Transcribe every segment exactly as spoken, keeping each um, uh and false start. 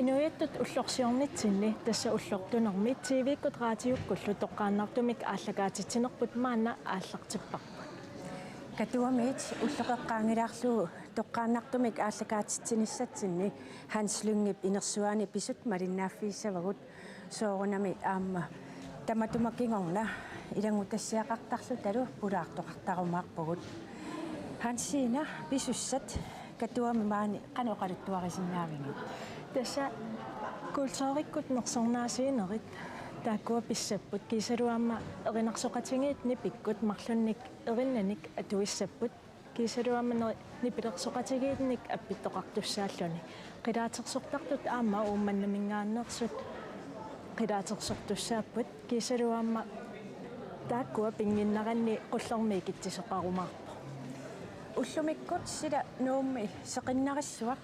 Inuiattut ullorsiornitsinni, tassa ullortunermi T V-kkut raatiukkullu toqqaannartumik aallakaatitsinerput maanna aallartipparput. Katuamiit ulloqeqqaanngilaarlugu toqqaannartumik aallakaatitsinissatsinni Hans Lyngep inersuani pisut malinnaaffigissavagut, soorunami aamma tamatuma kingorna ilanngutassiaqartarlutalu pulaartoqartarumaarpugut. Hansiina, pisussat Katuami maani qanoq oqaluttuarisinnaavigit? Tassa kulturikkut nersornaasiinerit taakkua pissapput, kiisalu aamma erinarsoqatigiit nipikkut marlunnik erinnanik atuissapput, kiisalu aamma neri-, nipilersoqatigiinnik appittoqartussaalluni. Qilaatersortartut aamma Uummannaminngaanneersut qilaatersortussaapput, kiisalu aamma taakkua pinnginneranni Qullermi ikitsisoqarumaarpoq. Ullumikkut sila Nuummi seqinnarissuaq.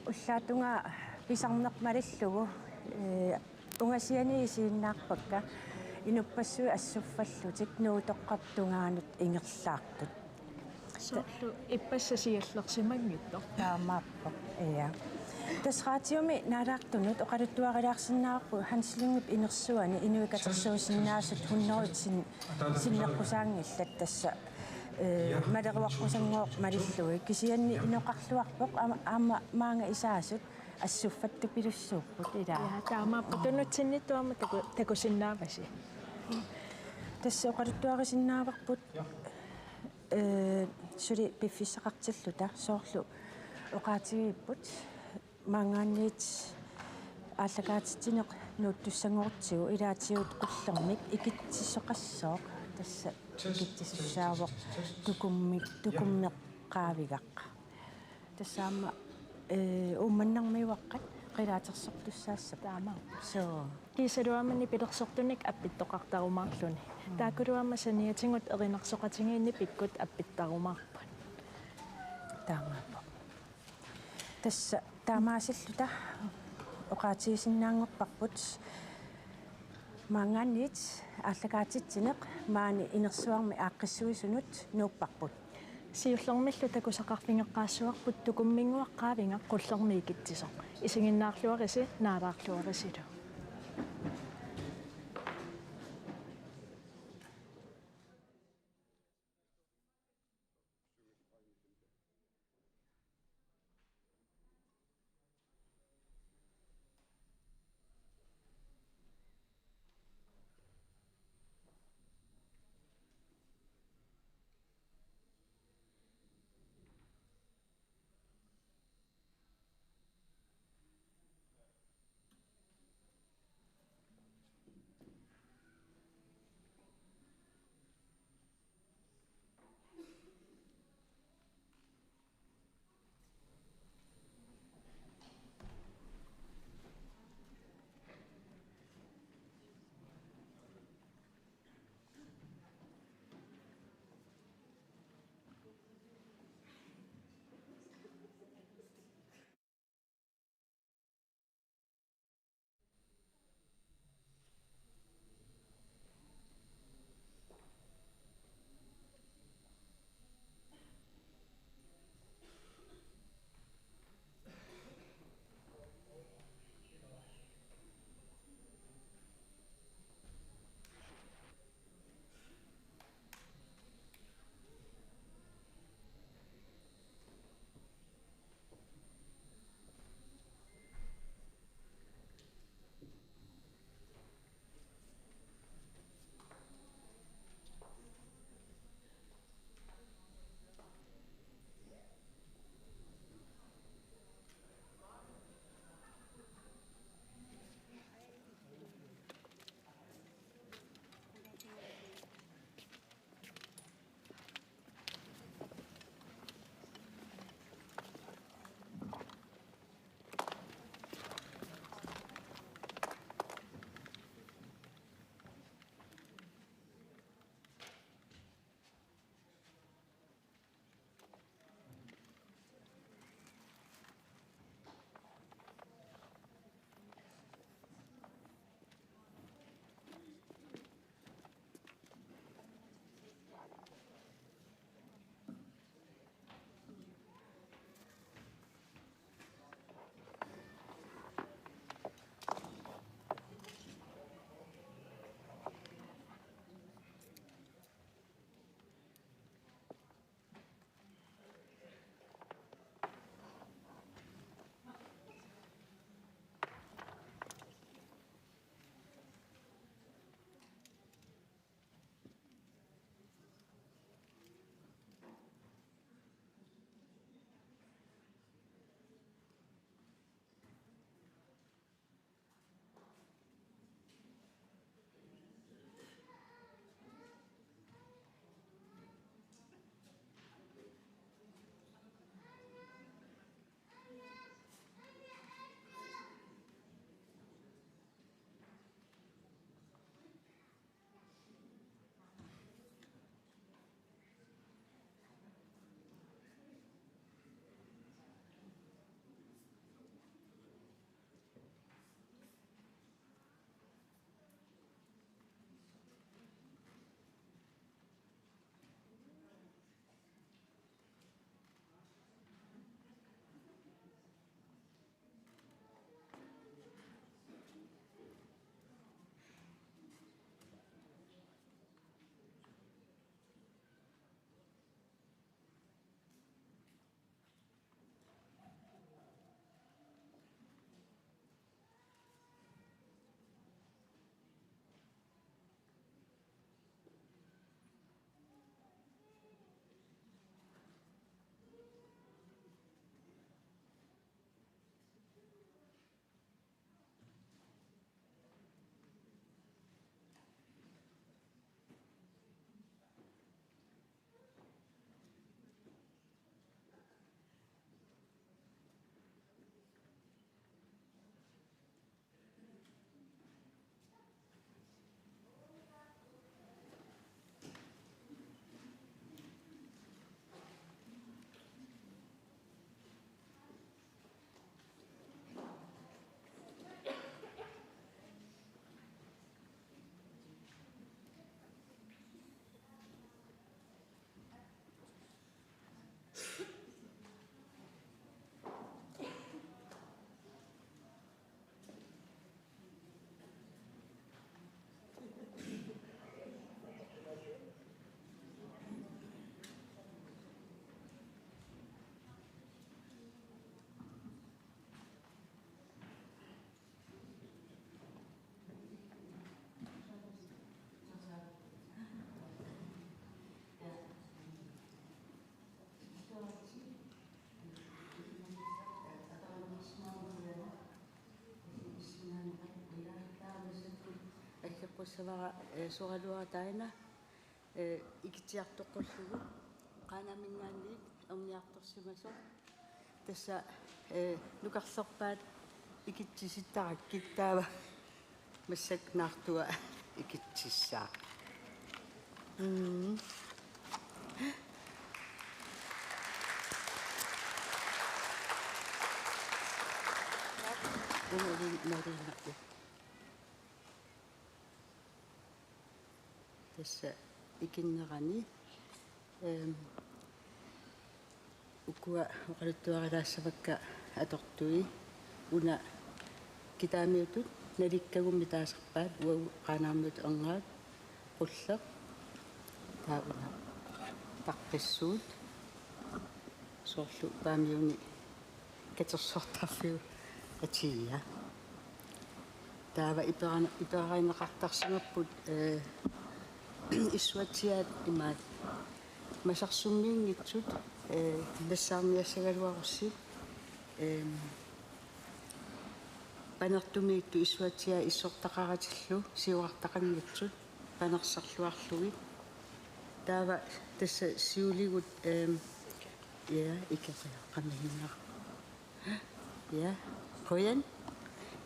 Ullaattungaa pisarneq malillugu, ee, ungasiani isiginnaarpakka inuppassuit assuffallutik Nuutoqqap tungaanut ingerlaartut. Soorlu ippassaq siallersimanngitsoq. Taamaappoq, ja. Tassa raatiumi naalaartunut oqaluttuarilaarsinnaavarput Hans Lyngep inersuani inuit katersuusinnaasut hundredet sin-, sinneqqusaanngillat tassa, ee, maleruaqqusanngooq malillugit. Kisianni inoqarluarpoq aam-, aamma maanga isaasut assuffattupilussuupput, ilaa. Ja, taamaappoq, tunutsinnittut aamma taku-, takusinnaavasi. Tassa oqaluttuarisinnaavarput, ee, suli piffissaqartilluta, soorlu oqaatigipput maanngaanniit aallakaatitsineq nuuttussanngorutsigu ilaatigut Qullermik ikitsisoqassooq, tassa ikitsisussaavoq tukummi-, tukummeqqaavigaq. Tassa aamma, ee, Uummannarmiuaqqat qilaatersortussaassapput. Taamaappoq. Soo. Kiisalu aamma nipilersortunik appittoqartarumaarluni. Mm. Taakkulu aamma saniatigut erinarsoqatigiit nipikkut appittarumaarput. Taamaappoq. Tassa taamaasilluta oqaatigisinnaanngorparput maanngaanniit aallakaatitsineq maani inersuarmi aaqqissuisunut nuupparput. Siullermillu takusaqarfigeqqaassavarput tukumminnguaqqaavigaq Qullermi ikitsisoq. Isiginnaarluarisi, naalaarluarisilu. Savara, eh, soraluartaana, eh, ikitsiartoqqullugu Qaanaaminngaanniit erniartorsimasoq. Tassa, eh, nukarlerpaat ikitsisittarakkit, taava massakkut Naartua ikitsissaaq. Mm. Una uli nariinnaku. Tassa ikinnerani, ehm, ukua oqaluttuarilaassavakka atortui. Una kitaamiutut nalikkagummi taasarpaat, uagut Qaanaarmiutut erngaat, Qulleq, taava una Taqqissuut, soorlu Paamiuni katersortarfiup atia. Taava iperana-, iperaneqartarsimapput, eh, issuatsiaat imaat: Masarsummiinngitsut, eh, nassaarniassagaluarussi, eh, Panertumiittut issuatsiaat issortaqaratillu siuartaqanngitsut panerserluarlugit. Taava tassa siuligut, ehm, ja, ikeriaqqamihinnaq. Ja, qujan.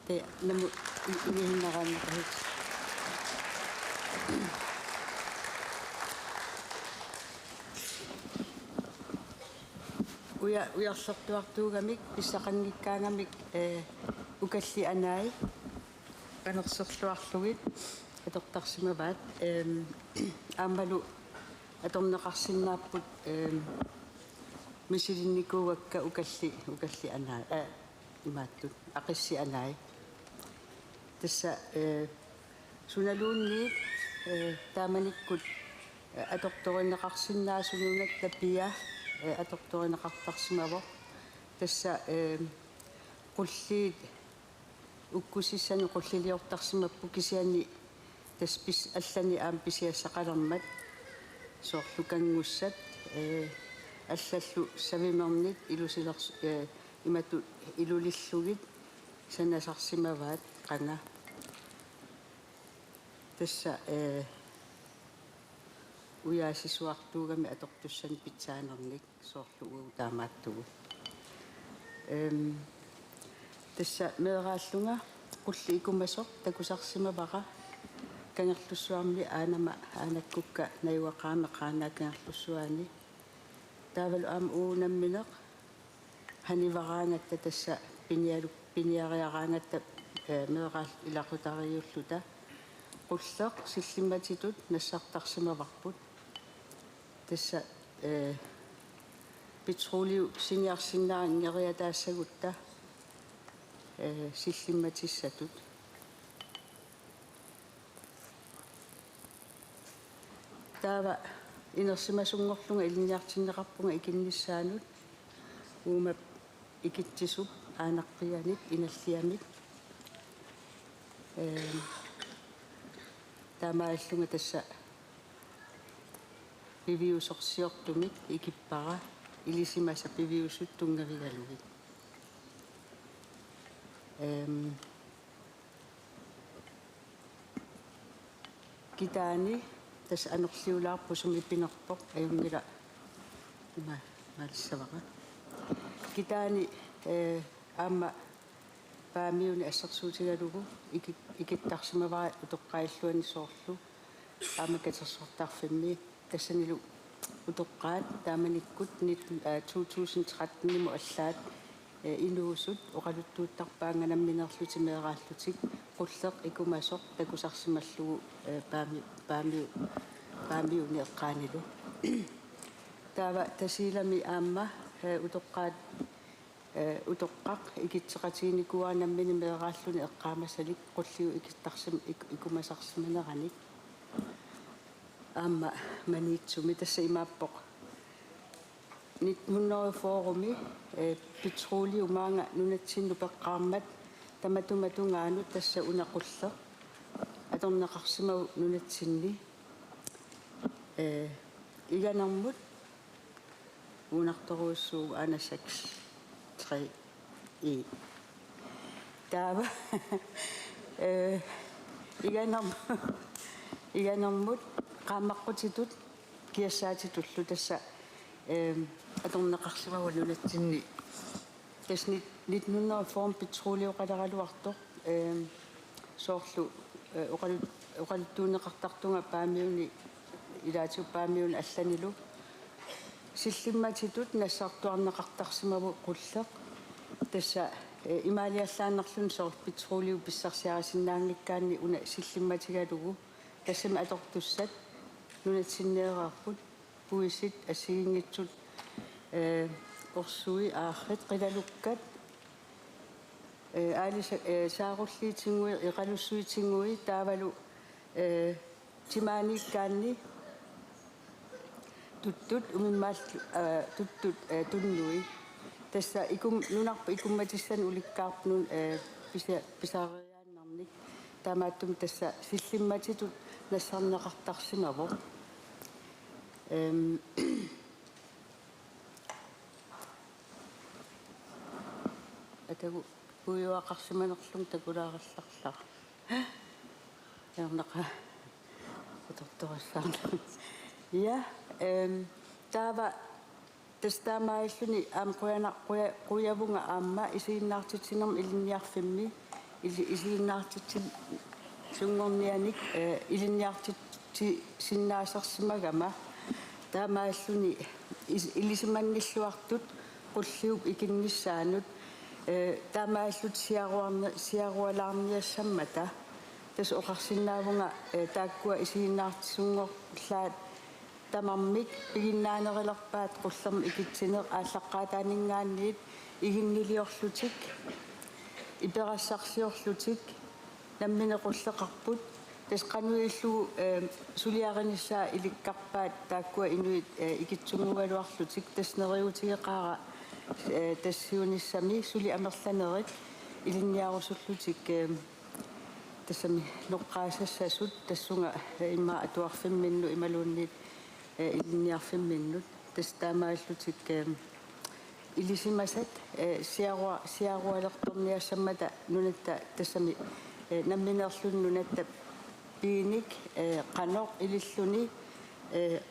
Te namu i-, imihinnaraannaqasit. Uja-, ujarlertuartuugamik, pissaqanngikkaangamik, eh, ukallit anai panerserluarlugit atortarsimavaat, ehm, aammalu atorneqarsinnaapput, ehm, misilinnikuuakka ukallit, ukallit anai, eh, imaattut, aqissit anai. Tassa, eh, sunaluunniit, eh, taamanikkut, eh, atortorineqarsinnaasoq Nunatta Pia, eh, atortorineqartarsimavoq. Tassa, eh, qulliit ukkusissanik qulliliortarsimapput, kisianni tassa pis-, allanik aamma pisiassaqalermat, soorlu kanngussat, eh, allallu savimernit ilusilers-, eh, imatut ilulillugit sanasarsimavaat qanga. Tassa, eh, ujaasisuartuugamik atortussanik pitsaanernik, soorlu uagut taamaattugut. Ehm, tassa meeraallunga qulleq ikumasoq takusarsimavara Kangerlussuarmi aanama aanakkukka najugaqarami Qaanaap Kangerlussuani. Taavalu aamma uagut nammineq hanivaraangatta, tassa pinialu-, piniariaraangatta, eh, meeraalluta ilaqutariiulluta. Qulleq sillimmatitut nassartarsimavarput. Tassa, eh, petroleum siniarsinnaanngeriataassagutta, eh, sillimmatissatut. Taava inersimasunngorlunga ilinniartinneqarpunga ikinnissaanut, uuma ikitsisup aanaqqianik inalliamik. Ehm, taamaallunga tassa piviusorsiortumik ikippara, ilisimasat piviusut tunngavigalugit. Ehm, Kitaani, tassa anorliulaarpoq sumi pinerpoq, ajunngilaq ima maalissavara. Kitaani, eh, aamma Paamiuni assersuutigalugu iki-, ikittarsimavara utoqqaat illuanni, soorlu aamma katersortarfimmi. Tassanilu utoqqaat taamanikkut nit-, eh, to tusind tretten-imut allaat, eh, inuusut oqaluttuuttarpaannga nammineerlutik meeraallutik qulleq ikumasoq takusarsimallugu, eh, Paami-, Paami-, Paamiuni eqqaanilu. Taava Tasiilami aamma, eh, utoqqaat, eh, utoqqaq ikitseqatiginikuuara nammineq meeraalluni eqqaamasalik qulliup ikittarsim-, ik-, ikumasarsimaneranik. Aamma Maniitsumi, tassa imaappoq nitten hundrede fyrremi, eh, petroleum maanga nunatsinnut peqqaarmat tamatuma tungaanut tassa una qulleq atorneqarsimavoq nunatsinni, eh, Iganermut uunartorujussuuvoq, Anasax tre E. Taava, eh, Iganermut, Iganermut qaammaqqutitut kiassaatitullu tassa, ehm, atorneqarsimavoq nunatsinni. Tassa nit-, nitten hundrede og fyrre petroleoqaleraluartoq, ehm, soorlu, eh, oqalut-, oqaluttuunneqartartunga Paamiuni, ilaatigut Paamiuni allanilu. Sillimmatitut nassartuarneqartarsimavoq qulleq. Tassa, eh, imaaliallaannarluni soorlu petroleu pissarsiarisinnaanngikkaanni una sillimmatigalugu. Tassami atortussat nunatsinneereerput, puisit assigiinngitsut, eh, orsui, aarrit, qilalukkat, eh, aalisa-, eh, saarulliit tingui, iqalussuit tingui, taavalu, eh, timaaniikkaanni tuttut, umimmaal-, eh, tuttut, eh, tunnui. Tassa ikum-, nunarput ikummatissanik ulikkaarpunut, eh, pisa-, pisariaannarnik. Taamaattumik tassa sillimmatitut nassarneqartarsimavoq. Ehm, atagu puiuaqarsimanerlunga takulaarallarlara. Ajornaqa utortorissaarnami. Ja, ehm, taava tassa taamaalilluni aamma qujana-, quja-, qujavunga aamma isiginnaartitsinermi ilinniarfimmi, isi-, isiginnaartitsisunngornianik, eh, ilinniartitsisinnaasarsimagama, taamaalilluni is-, ilisimannilluartut qulliup ikinnissaanut, eh, taamaalillutik siaruarni-, siarualaarniassammata, tassa oqarsinnaavunga, eh, taakkua isiginnaartisunngorlaat tamarmik piginnaanerulerpaat qullermik ikitsineq aallaqqaataaninngaanniit iginniliorlutik, iperassarsiorlutik, nammineq qulleqarput, tassa qanoq ilillugu, eh, suliarinissaa ilikkarpaat taakkua inuit, eh, ikittunnguugaluarlutik, tassa neriuutigeqaara, eh, tassa siunissami suli amerlanerit ilinniarusullutik, eh, tassami noqqaasassasut tassunga, eh, immaqa atuarfimminnut imaluunniit, eh, ilinniarfimminnut. Tassa taamaalillutik, eh, ilisimasat, eh, siarua-, siarualertorniassammata nunatta tassami, eh, nammineerluni nunatta piinik, eh, qanoq ililluni, eh,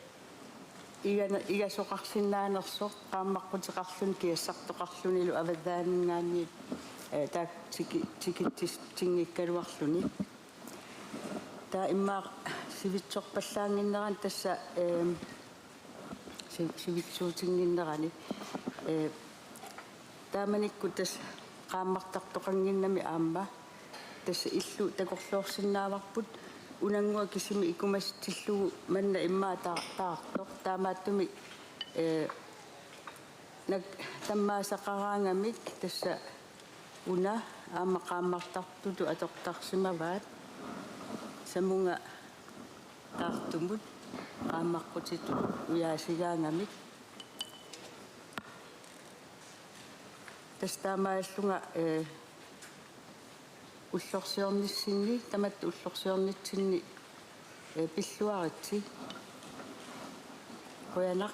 igana-, igasoqarsinnaanersoq, qaammaqquteqarluni kiassartoqarlunilu avallaaninngaanniit, eh, taakku tiki-, tikitsis-, tinngikkaluarluni. Taava immaqa sivitsorpallaannginnerani tassa, ehm, si-, sivitsuutinnginnerani. Eh, taamanikkut tassa qaammartartoqannginnami aamma. Tassa illu takorloorsinnaavarput unannguaq kisimi ikumasitsillugu manna immaqa taa-, taartoq. Taamaattumik, eh, nak-, tammaasaqaraangamik tassa una aamma qaammartartutut atortarsimavaat samunga taartumut qaammaqqutitut ujaasigaangamik. Tassa taamaallunga, eh, ullorsiornissinni, tamatta ullorsiornitsinni, eh, pilluaritsi. Qujanaq.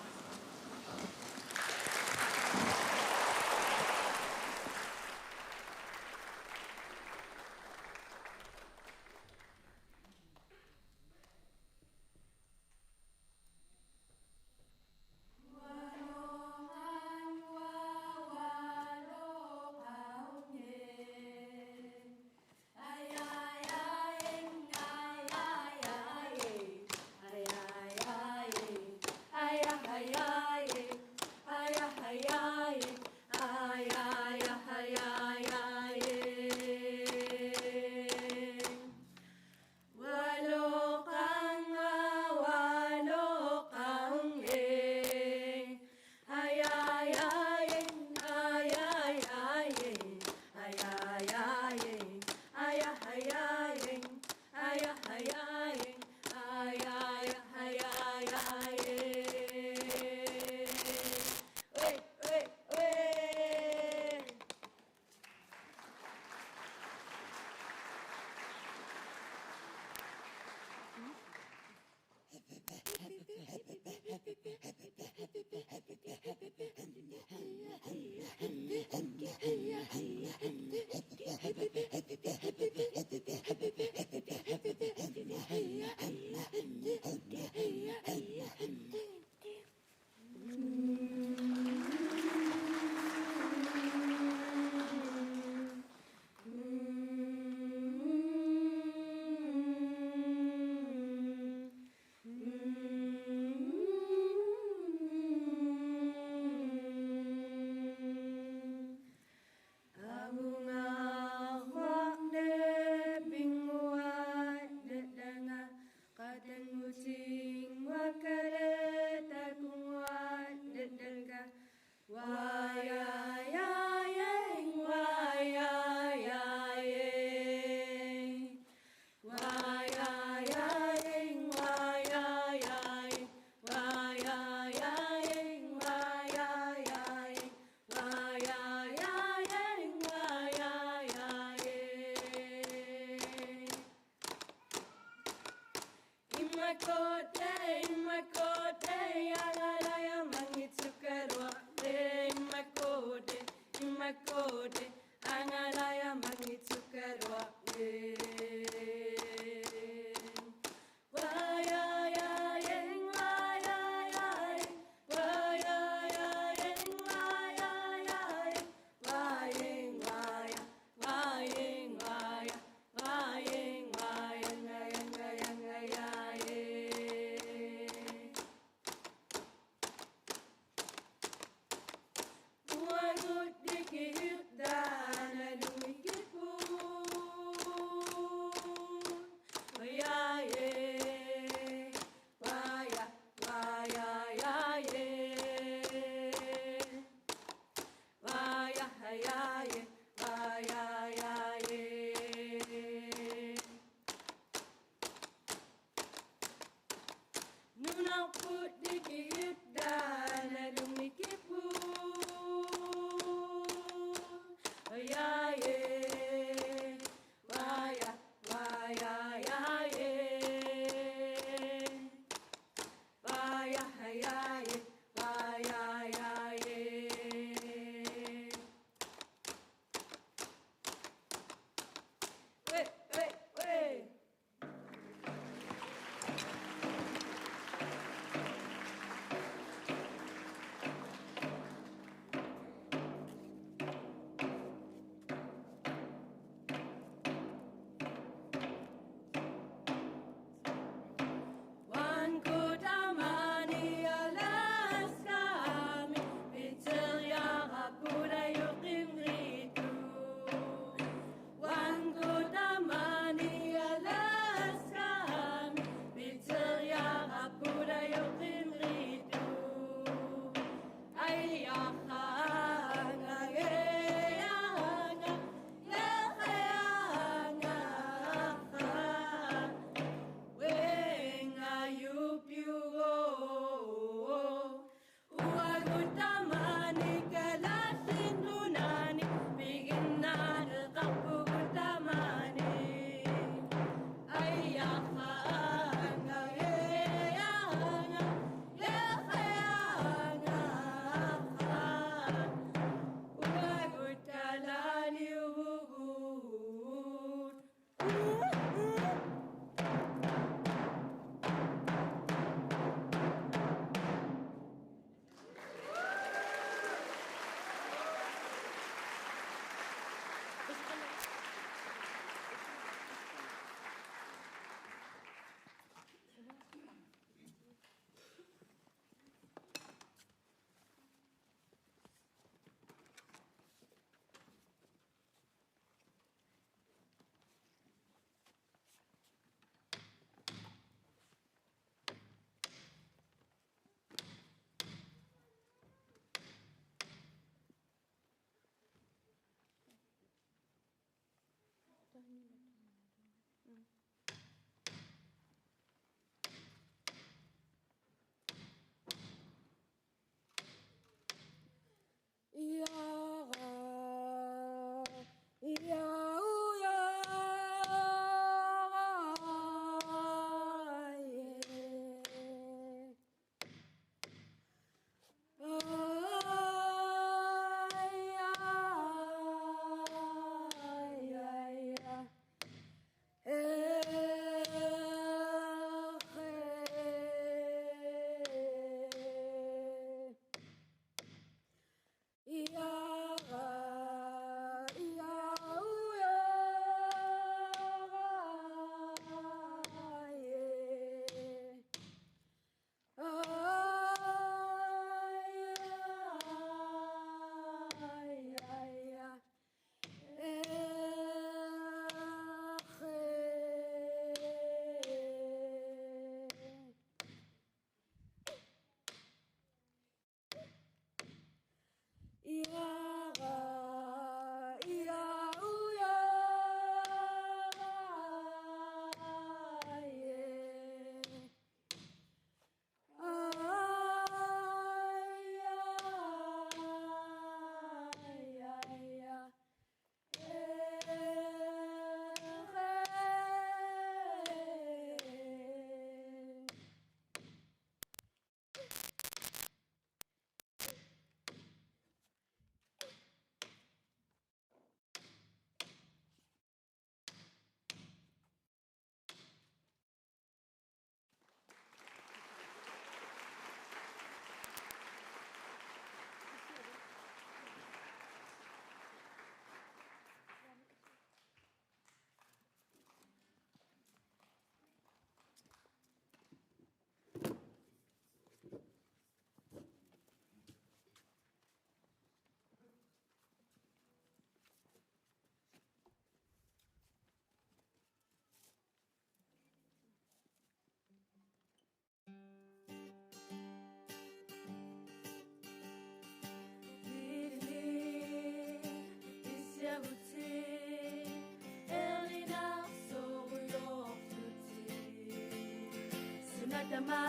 Atama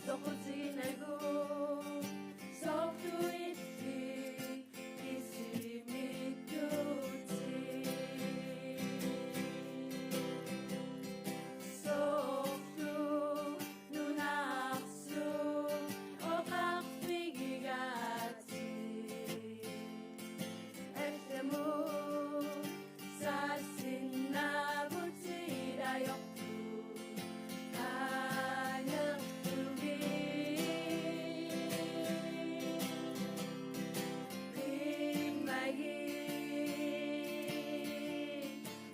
soqutigilagu soorlu illit kisimiittutit. Soorlu nunarsuup oqarfigigaatit. Allamut saassinnaavutilaarlugit aanerlugit. Qimmagit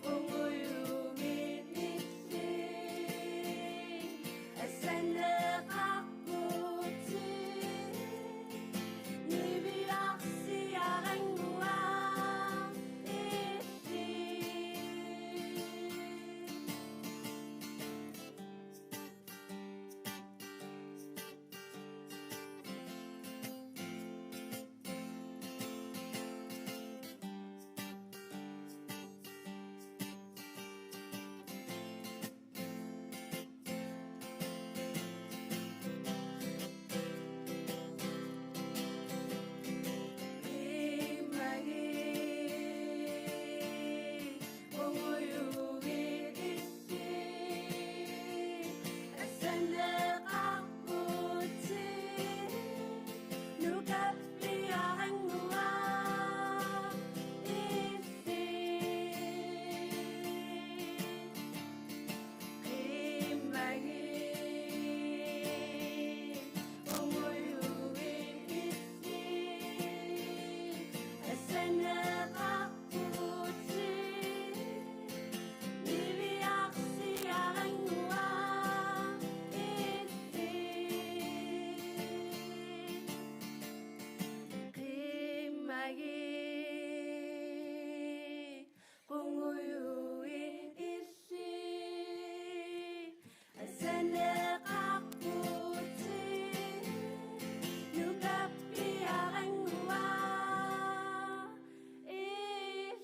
qungujugit illit assanneqarputit. Niviarsiarannguaq illit. Qimmagit qungujugit illit assanneqarputit. Nukappiarannguaq illit.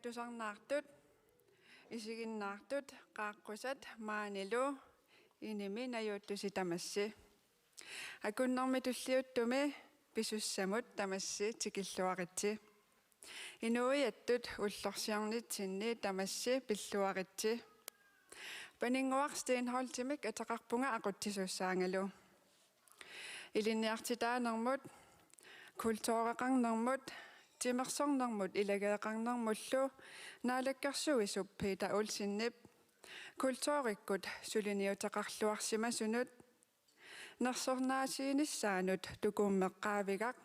Tusarnaartut, isiginnaartut, qaaqqusat maanilu inimi najuuttusi tamassi. Akunnermi tulliuttumi pisussamut tamassi tikilluaritsi. Inuiattut ullorsiornitsinni tamassi pilluaritsi. Paninnguaq Steenholdtimik ateqarpunga aqutsisussaangalu. Ilinniartitaanermut, kultureqarnermut, timersornermut ilageeqarnermullu naalakkersuisup Peter Olsenip kulturikkut suliniuteqarluarsimasunut nersornaasiinissaanut Tukummeqqaavigaq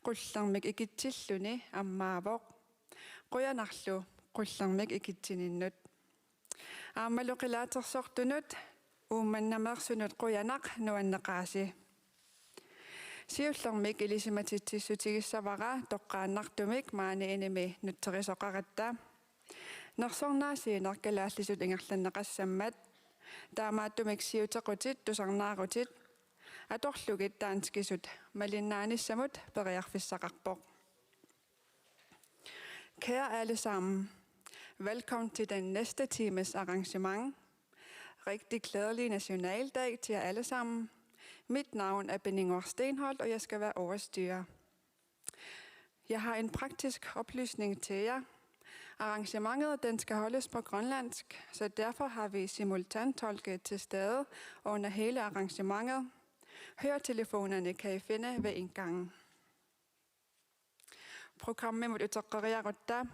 qullermik ikitsilluni ammaavoq. Qujanarlu qullermik ikitsininnut. Aammalu qilaatersortunut Uummannameersunut qujanaq nuanneqaasi. Siullermik ilisimatitsissutigissavara toqqaannartumik maani inimi nutserisoqaratta. Nersornaasiineq kalaallisut ingerlanneqassammat, taamaattumik siutequtit tusarnaarutit atorlugit danskisut malinnaanissamut periarfissaqarpoq. Kære alle sammen. Velkommen til den næste times arrangement. Rigtig glædelig nationaldag til jer alle sammen. Mit navn er Paninnguaq Steenholdt, og jeg skal være ordstyrer. Jeg har en praktisk oplysning til jer. Arrangementet, den skal holdes på grønlandsk, så derfor har vi simultantolke til stede under hele arrangementet. Høretelefonerne kan I finde ved indgangen. Programmimut uteqqeriarutta,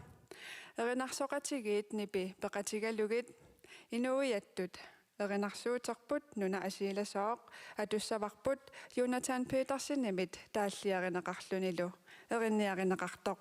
erinarsoqatigiit nipi peqatigalugit inuiattut Erinarsuuterput nuna asiilasooq atussavarput Jonathan Petersenimit taalliarineqarlunilu. Erinniarineqartoq.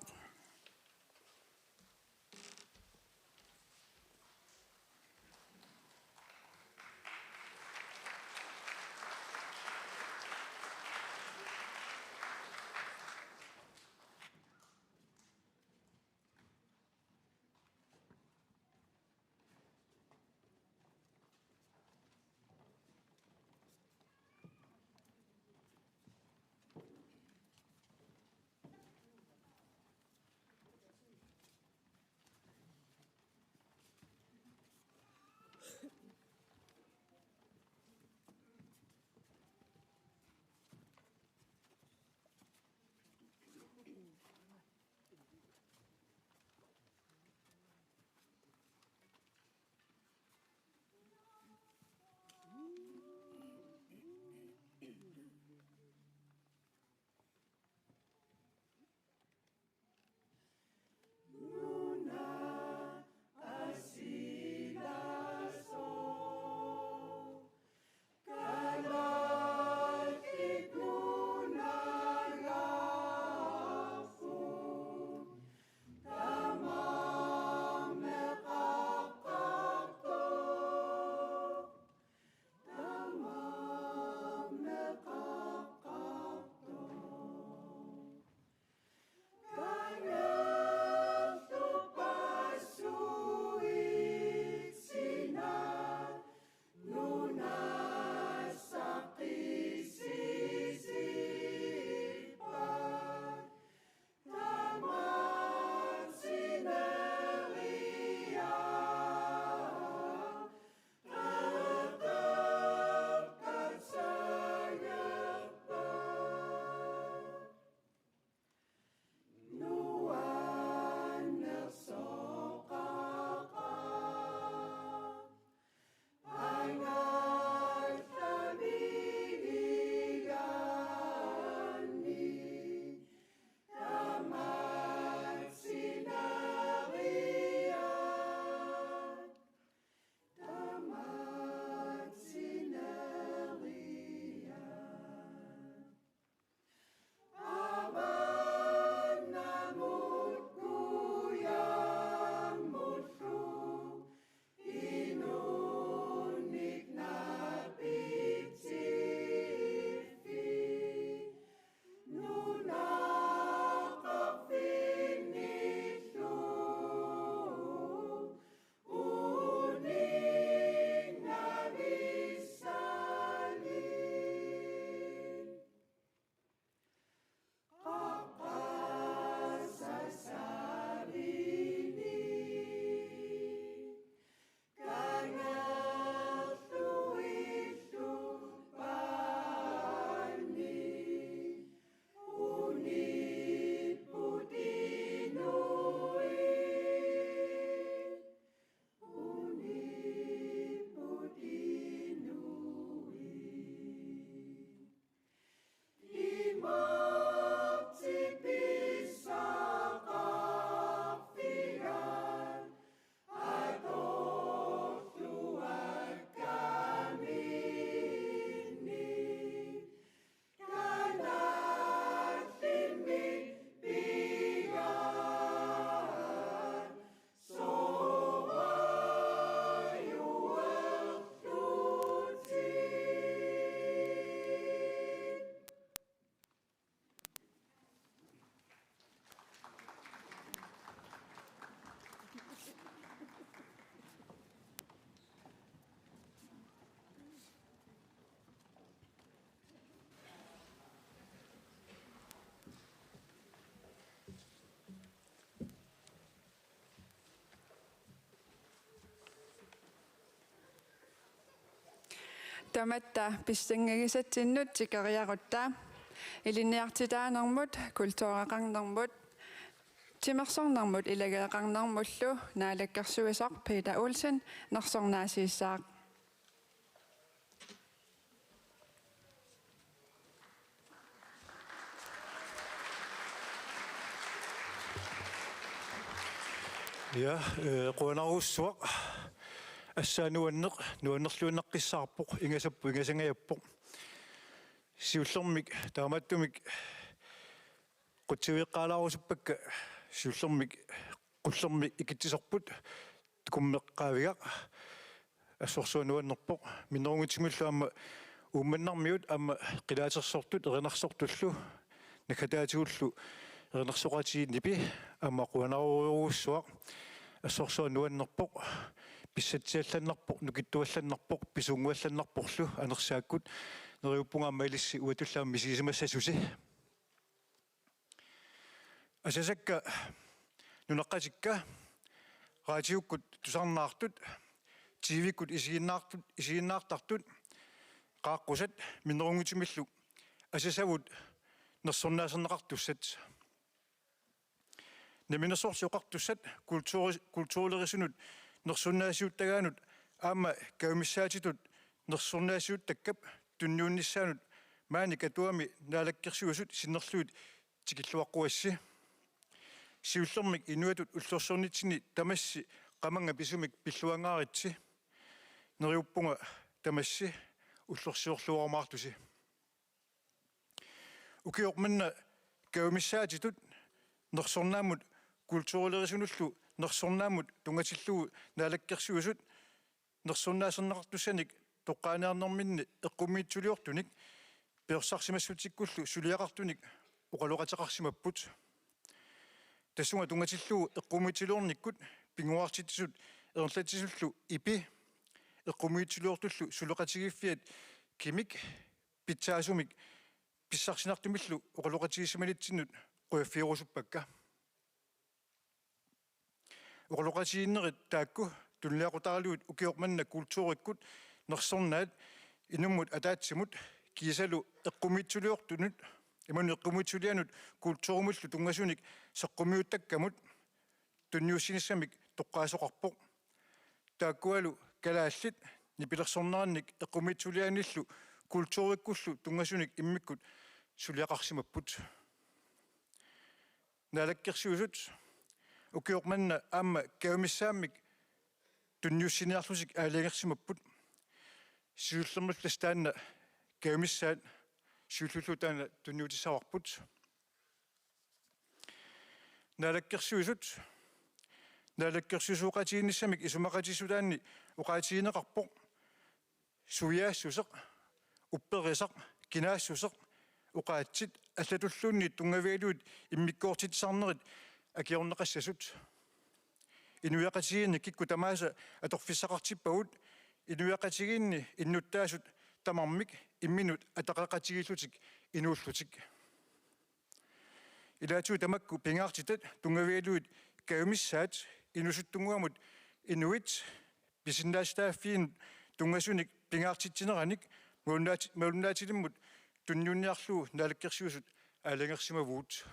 Tamatta pissangaagisatsinnut tikeriarutta ilinniartitaanermut, kultureqarnermut, timersornermut ilageeqarnermullu naalakkersuisoq Peter Olsen nersornaasiissaaq. Ja, øh, qujanarsuaq. Assaa nuanneq, nuannerluinnaqqissaarpoq, ingasappoq, ingasangajappoq. Siullermik taamaattumik qutsiviiqqaalaarusuppakka, siullermik qullermi ikitsisorput tukummeqqaavigaq. Assorsuaq nuannerpoq, minnerunngitsumillu aamma Uummannarmiut aamma qilaatersortut erinarsortullu naggataatigullu erinarsoqatigiit nipi aamma qujanarujorujussuaq. Assorsuaq nuannerpoq, pissatsiallannarpoq, nukittuallannarpoq, pisuunnguallannarporlu anersaakkut. Neriuppunga aamma ilissi uatullu aamma misigisimassasusi. Asasakka nunaqqatikka, raatiukkut tusarnaartut, T V-kkut isiginnaartut, isiginnaartartut, qaaqqusat, minnerunngitsumillu asasavut nersornaaserneqartussat. Namminersorlutik Oqartussat kulturi-, kulturlerisunut nersornaasiuttagaannut aamma kajumissaatitut nersornaasiuttakkap tunniunnissaanut maani Katuami naalakkersuisut sinnerlugit tikilluaqquassi. Siullermik inuiattut ullorsiornitsinni tamassi qamannga pisumik pilluangaaritsi. Neriuppunga tamassi ullorsiorluarumaartusi. Ukioq manna kajumissaatitut nersornaammut kulturlerisunullu nersornaammut tunngatillugu naalakkersuisut nersornaaserneqartussanik toqqaannarnerminni eqqumiitsuliortunik piorsarsimassutsikkullu suliaqartunik oqaloqateqarsimapput. Tassunga tunngatillugu eqqumiitsuliornikkut pinnguartitsisut ingerlatsisullu I P I, eqqumiitsuliortullu suleqatigiiffiat kimik pitsaasumik pissarsinartumillu oqaloqatigisimanitsinnik qujaffigerusuppakka. Oqaloqatigiinnerit taakku tunuliaqutaralugit ukioq manna kulturikkut nersornaat inummut ataatsimut kiisalu eqqumiitsuliortunut imaluunniit eqqumiitsulianut kulturimullu tunngasunik saqqummiuttakkamut tunniussinissamik toqqaasoqarpoq. Taakkualu kalaallit nipilersornerannik eqqumiitsulianillu kulturikkullu tunngasunik immikkut suliaqarsimapput. Naalakkersuisut ukioq manna aamma kajumissaammik tunniussiniarlutik aalajangersimapput. Siullermillu tassa taanna kajumissaat siulliullugu taanna tunniutissavarput. Naalakkersuisut naalakkersuisooqatigiinnissamik isumaqatigiissutaanni oqaatigineqarpoq suiaassuseq, upperisaq, kinaassuseq, oqaatsit allatulluunniit tunngavigalugit immikkoortitsisarnerit akiorneqassasut. Inuiaqatigiinni kikkut tamaasa atorfissaqartippagut, inuiaqatigiinni innuttaasut tamarmik imminnut ataqeqatigiillutik inuullutik. Ilaatigut tamakku pingaartitat tunngavigalugit kajumissaat inuusuttunnguamut inuit pisinnaatitaaffiinut tunngasunik pingaartitsineranik malunnaati-, malunnaatilimmut tunniunniarlugu naalakkersuisut aalajangersimavugut.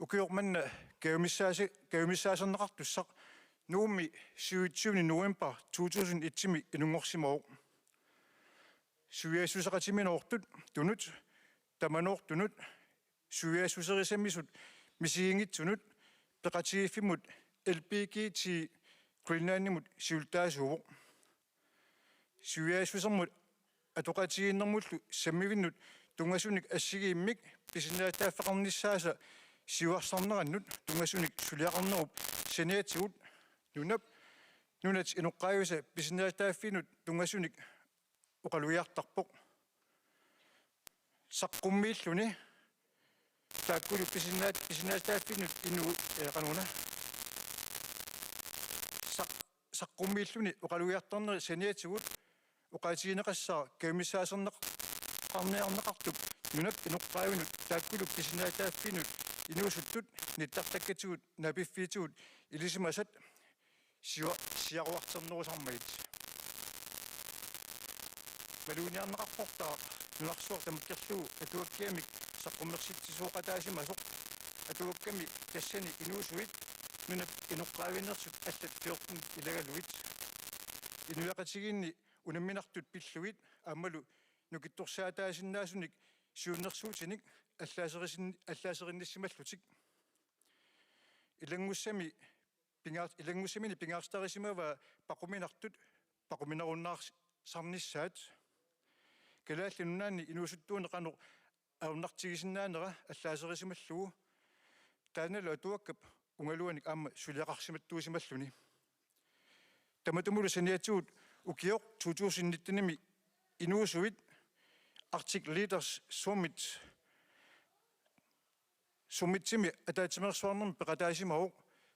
Ukioq manna kajumissaase-, kajumissaaserneqartussaq Nuummi syvogtyvende november to tusind et-imi inunngorsimavoq. Suiaassuseqatiminoortut tunut, tamanoortunut, suiaassuserisamisut misiginngitsunut peqatigiiffimmut L B G T Greenlandimut siulittaasuuvoq. Suiaassusermut atoqatigiinnermullu sammivinnut tunngasunik assigiimmik pisinnaatitaaffeqarnissaasa siuarsarnerannut tunngasunik suliaqarnerup saniatigut nunap, nunat inoqqaavisa pisinnaatitaaffiinut tunngasunik oqalugiartarpoq. Saqqummiilluni taakkulu pisinnaat-, pisinnaatitaaffiinut inu-, eh, qanoruna. Saq-, saqqummiilluni oqalugiartarneri saniatigut oqaatigineqassaaq kajumissaaserneq-, qarniarneqartup nunap inoqqaavinut taakkulu pisinnaatitaaffiinut inuusuttut nittartakkatigut naapiffiitigut ilisimasat siua-, siaruarternerusarmagit. Maluginiarneqarportaaq nunarsuaq tamakkerlugu atuakkiamik saqqummersitsisooqataasimasoq, atuakkami tassani inuusuit nunap inoqqaaviineersut allat fjorten ilagalugit. Inuiaqatigiinni unamminartut pillugit aammalu nukittorsaataasinnaasunik siunnersuutinik allaaserisin-, allaaserinnissimallutik. Ilanngussami pingaar-, ilanngussamini pingaartitarisimavaa paquminartut paquminarunnaarsarnissaat. Kalaallit Nunaanni inuusuttuuneq qanoq ajornartigisinnaanera allaaserisimallugu, taannalu atuakkap ungaluanik aamma suliaqarsimattuusimalluni. Tamatumulu saniatigut ukioq to tusind nitten-imi inuusuit Arctic Leaders Summit, Summitimi ataatsimeersuarnermi peqataasimavoq,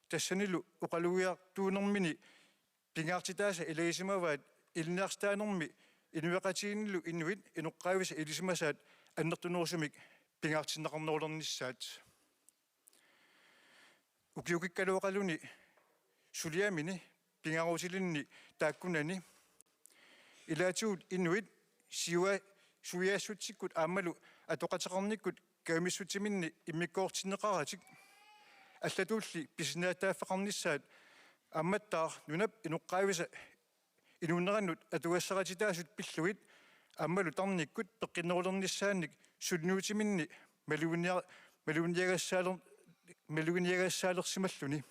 tassanilu oqalugiartuunermini pingaartitaasa ilagisimavaat ilinniartitaanermi inuiaqatigiinnilu inuit inoqqaavisa ilisimasaat annertunerusumik pingaartinneqarnerulernissaat. Ukiukikkaluaqaluni suliamini pingaarutilinni taakkunani ilaatigut inuit siua-, suiaassutsikkut aammalu atoqateqarnikkut kajumissutsiminni immikkoortinneqaratik allatulli pisinnaatitaaffeqarnissaat aammattaaq nunap inoqqaavisa inuunerannut atugassarititaasut pillugit aammalu tarnikkut peqqinnerulernissaannik suliniutiminni maluginia-, malugiagassaaler-, malugiagassaalersimalluni.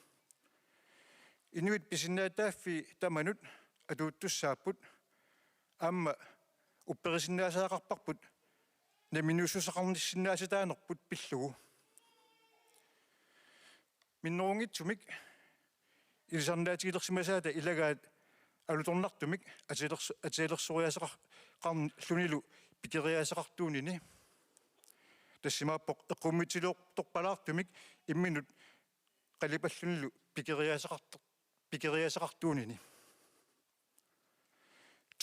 Inuit pisinnaatitaaffii tamanut atuuttussaapput aamma upperisinnaasariaqarparput namminersuuteqarnissinnaatitaanerput pillugu. Minnerunngitsumik ilisarnaatigilersimasaata ilagaat alutornartumik atilerso-, atilersoriaaseqar-, qarn-, -lunilu pikeriaaseqartuunini. Tassa imaappoq eqqummitsilertorpalaartumik imminut qalipallunilu pikeriaaseqarto-, pikeriaaseqartuunini.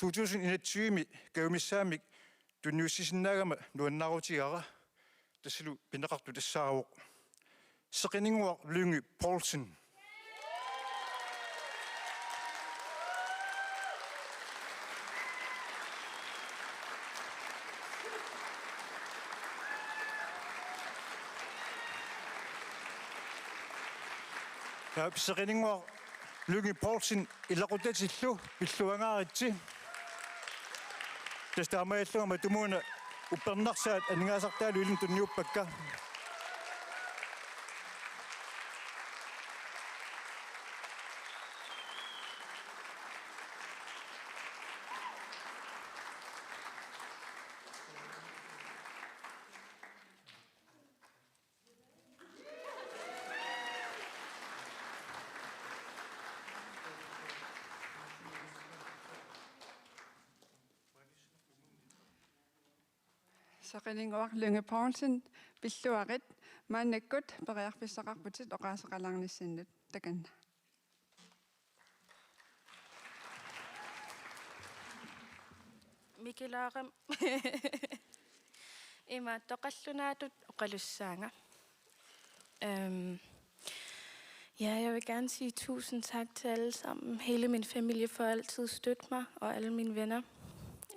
To tusind enogtyve-mi kajumissaammik tunniussisinnaagama nuannaarutigaara, tassalu pineqartoq tassaavoq Seqininnguaq Lynge Poulsen. Taava Seqininnguaq Lynge Poulsen ilaqutatillu pilluangaaritsi. Tassa taamaalillunga matumuuna uppernarsaat aningaasartaalu ilinnut tunniuppakka. Seqininnguaq Lynge Poulsen, pilluarit, maannakkut periarfissaqarputit oqaaseqalaarnissinnut. Takanna. Mikilaarami. Ima toqallunaatut oqalussaanga. Øhm, ja, jeg vil gerne sige tusind tak til alle sammen. Hele min familie for altid at støtte mig, og alle mine venner.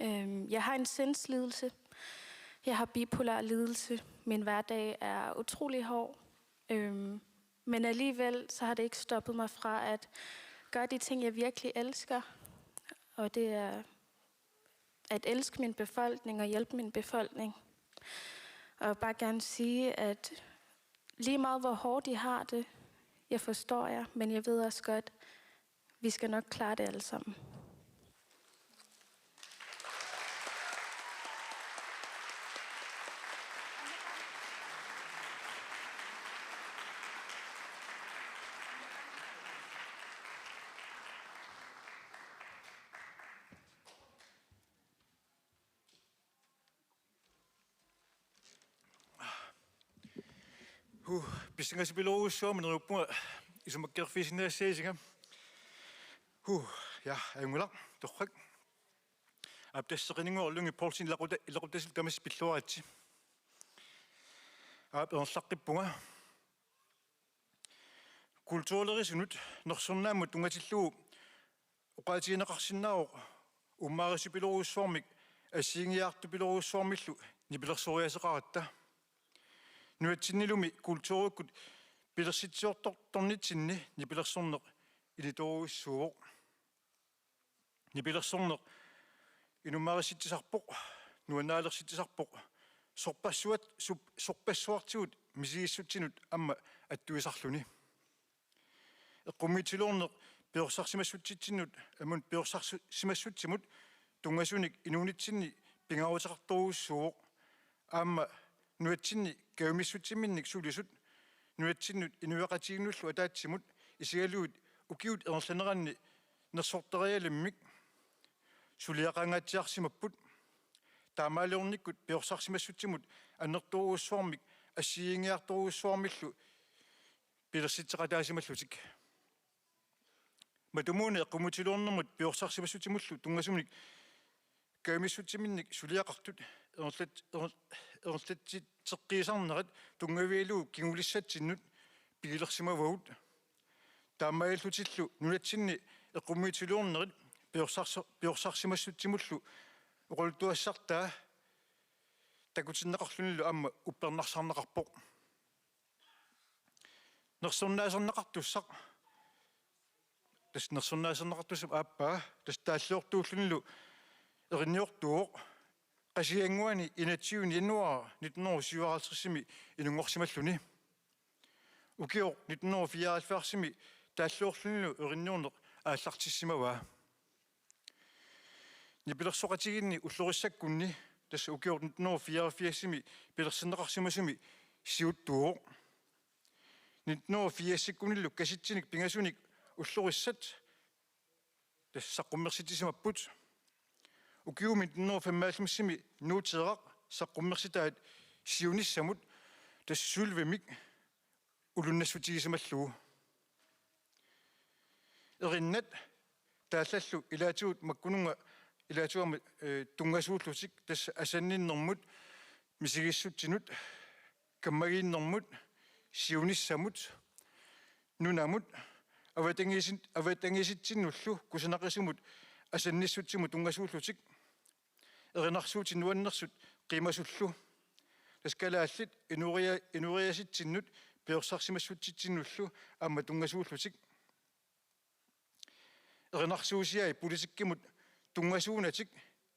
Øhm, jeg har en sindslidelse. Jeg har bipolar lidelse. Min hverdag er utrolig hård. Øhm, men alligevel, så har det ikke stoppet mig fra at gøre de ting, jeg virkelig elsker. Og det er at elske min befolkning og hjælpe min befolkning. Og jeg vil bare gerne sige, at lige meget hvor hårdt I har det, jeg forstår jer, men jeg ved også godt, vi skal nok klare det alle sammen. Huh, pissangasipilorujussuarmik neriuppunga isumakkeerfigisinnaassagisinga. Huh, ja, ajunngilaq, torrak. Aap, tassa Seqininnguaq Lynge Poulsen ilaquta-, ilaquttat tamassi pilluaritsi. Aap, ingerlaqqippunga. Kulturlerisunut nersornaammut tunngatillugu oqaatigineqarsinnaavoq uummaarissipilorujussuarmik assigiinngiiaartupilorujussuarmillu nipilersoriaaseqaratta. Nunatsinnilumi kulturikkut pilersitsiortortornitsinni nipilersorneq initoorujussuuvoq. Nipilersorneq inummaarissitsisarpoq, nuannaalersitsisarpoq, sorpassuat-, sup-, sorpassuartigut misigissutsinut aamma attuisarluni. Eqqumiitsuliorneq piorsarsimassutsitsinnut, amun piorsarsimassutsimut tunngasunik inuunitsinni pingaaruteqartorujussuuvoq. Aamma nunatsinni kajumissutsiminnik sulisut nunatsinnut inuiaqatigiinnullu ataatsimut isigalugit ukiut ingerlaneranni nersorterialimmik suliaqangaatsiarsimapput. Taamaaliornikkut piorsarsimassutsimut annertoorujussuarmik assigiinngiartorujussuarmillu pilersitseqataasimallutik. Matumuuna eqqumiitsuliornermut piorsarsimassutsimullu tunngasunik kajumissutsiminnik suliaqartut ingerlat-, inger-, ingerlatsitseqqiisarnerat tunngavigalugu kingulissatsinnut pigilersimavagut. Taamaalillutillu nunatsinni eqqumiitsuliornerit piorsarsi-, piorsarsimassutsimullu oqaluttuassartaa takutinneqarlunilu aamma uppernarsarneqarpoq. Nersornaaserneqartussaq. Tassa nersornaaserneqartussap aappaa, tassa taalliortuullunilu erinniortuuvoq. Qasigiannguani enogtyvende januar nitten hundrede syvoghalvtredsimi inunngorsimalluni. Ukioq nitten hundrede fireoghalvfjerdsimi taalliorlunilu erinniorneq aallartissimavaa. Nipilersoqatigiinni ullorissakkunni, tassa ukioq nitten hundrede fireoghalvfjerdsimi pilersinneqarsimasumi, siuttuuvoq. Nitten hundrede firsikkunillu kasitsinik pingasunik ullorissat, tassa saqqummersitsisimapput. Ukiumi nitten hundrede femoghalvfemsimi Nuuteeraq saqqummersitaat siunissamut, tassa sølvimik, ulunnassutigisimalluni. Erinnat taallallu ilaatigut makkununnga ilaatigut aamma, eh, tunngasuullutik, tassa asanninnermut, misigissutsinut, kammagiinnermut, siunissamut, nunamut, avatangiisin-, avatangiisitsinnullu kusanaqisumut asannissutsimut tunngasuullutik. Erinarsuutit nuannersut qiimasullu. Tassa kalaallit inoria-, inoriasitsinnut piorsarsimassutsitsinnullu aamma tunngasuullutik. Erinarsuusiai politikkimut tunngasuunatik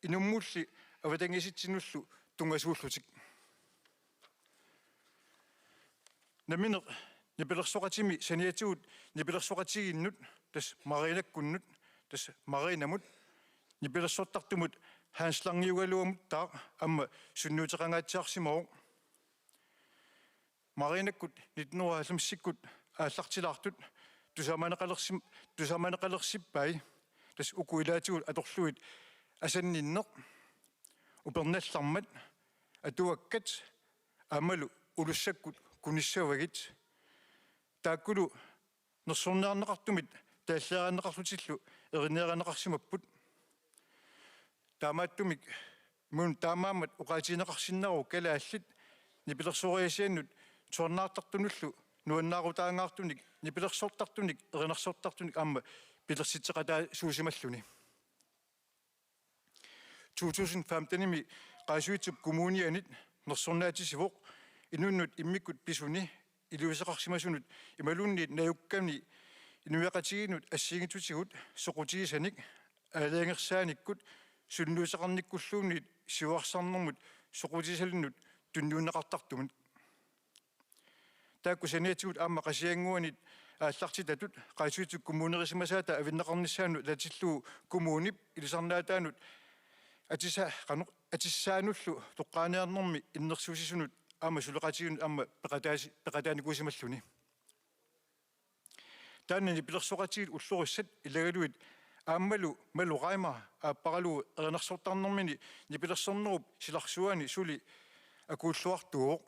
inummulli avatangiisitsinnullu tunngasuullutik. Nammineq nipilersoqatimi saniatigut nipilersoqatigiinnut, tassa Marianakkunnut, tassa Marianamut, nipilersortartumut Hans Langiugaluamuttaaq aamma sunniuteqangaatsiarsimavoq. Marianakkut nitten hundrede halvfemsikkut aallartilaartut tusamaneqalersim-, tusamaneqalersippai, tassa uku ilaatigut atorlugit asanninneq, upernallarmat, atuakkat aammalu ulussakkut kunissavagit. Taakkulu nersorniarneqartumit taalliarineqarlutillu erinniarineqarsimapput. Taamaattumik imaluunniit taamaammat oqaatigineqarsinnaavoq kalaallit nipilersoriasiannut tusarnaartartunullu nuannaarutaangaartunik, nipilersortartunik, erinarsortartunik aamma pilersitseqataasuusimalluni. To tusind femtenimi Qaasuitsup Kommunianit nersornaatisivoq inunnut immikkut pisuni iliuuseqarsimasunut imaluunniit najukkani inuiaqatigiinnut assigiinngitsutigut soqutigisanik aalajangersaanikkut sunniuteqarnikkulluunniit siuarsarnermut soqutigissalinnut tunniunneqartartumut. Taakku saniatigut aamma Qasigiannguanit aallartitatut Qaasuitsup Kommunilerisimasaata avinneqarnissaanut atatillugu kommunip ilisarnaataanut atisa-, qanoq, atissaanullu toqqaaniarnermi innersuussisunut aamma suleqatigiinnut aamma peqataasi-, peqataanikuusimalluni. Taanna nipilersoqatigiit ullorissat ilagalugit aammalu Malu Reimer aapparalugu erinarsortarnermini nipilersornerup silarsuaani suli akuulluartuuvoq.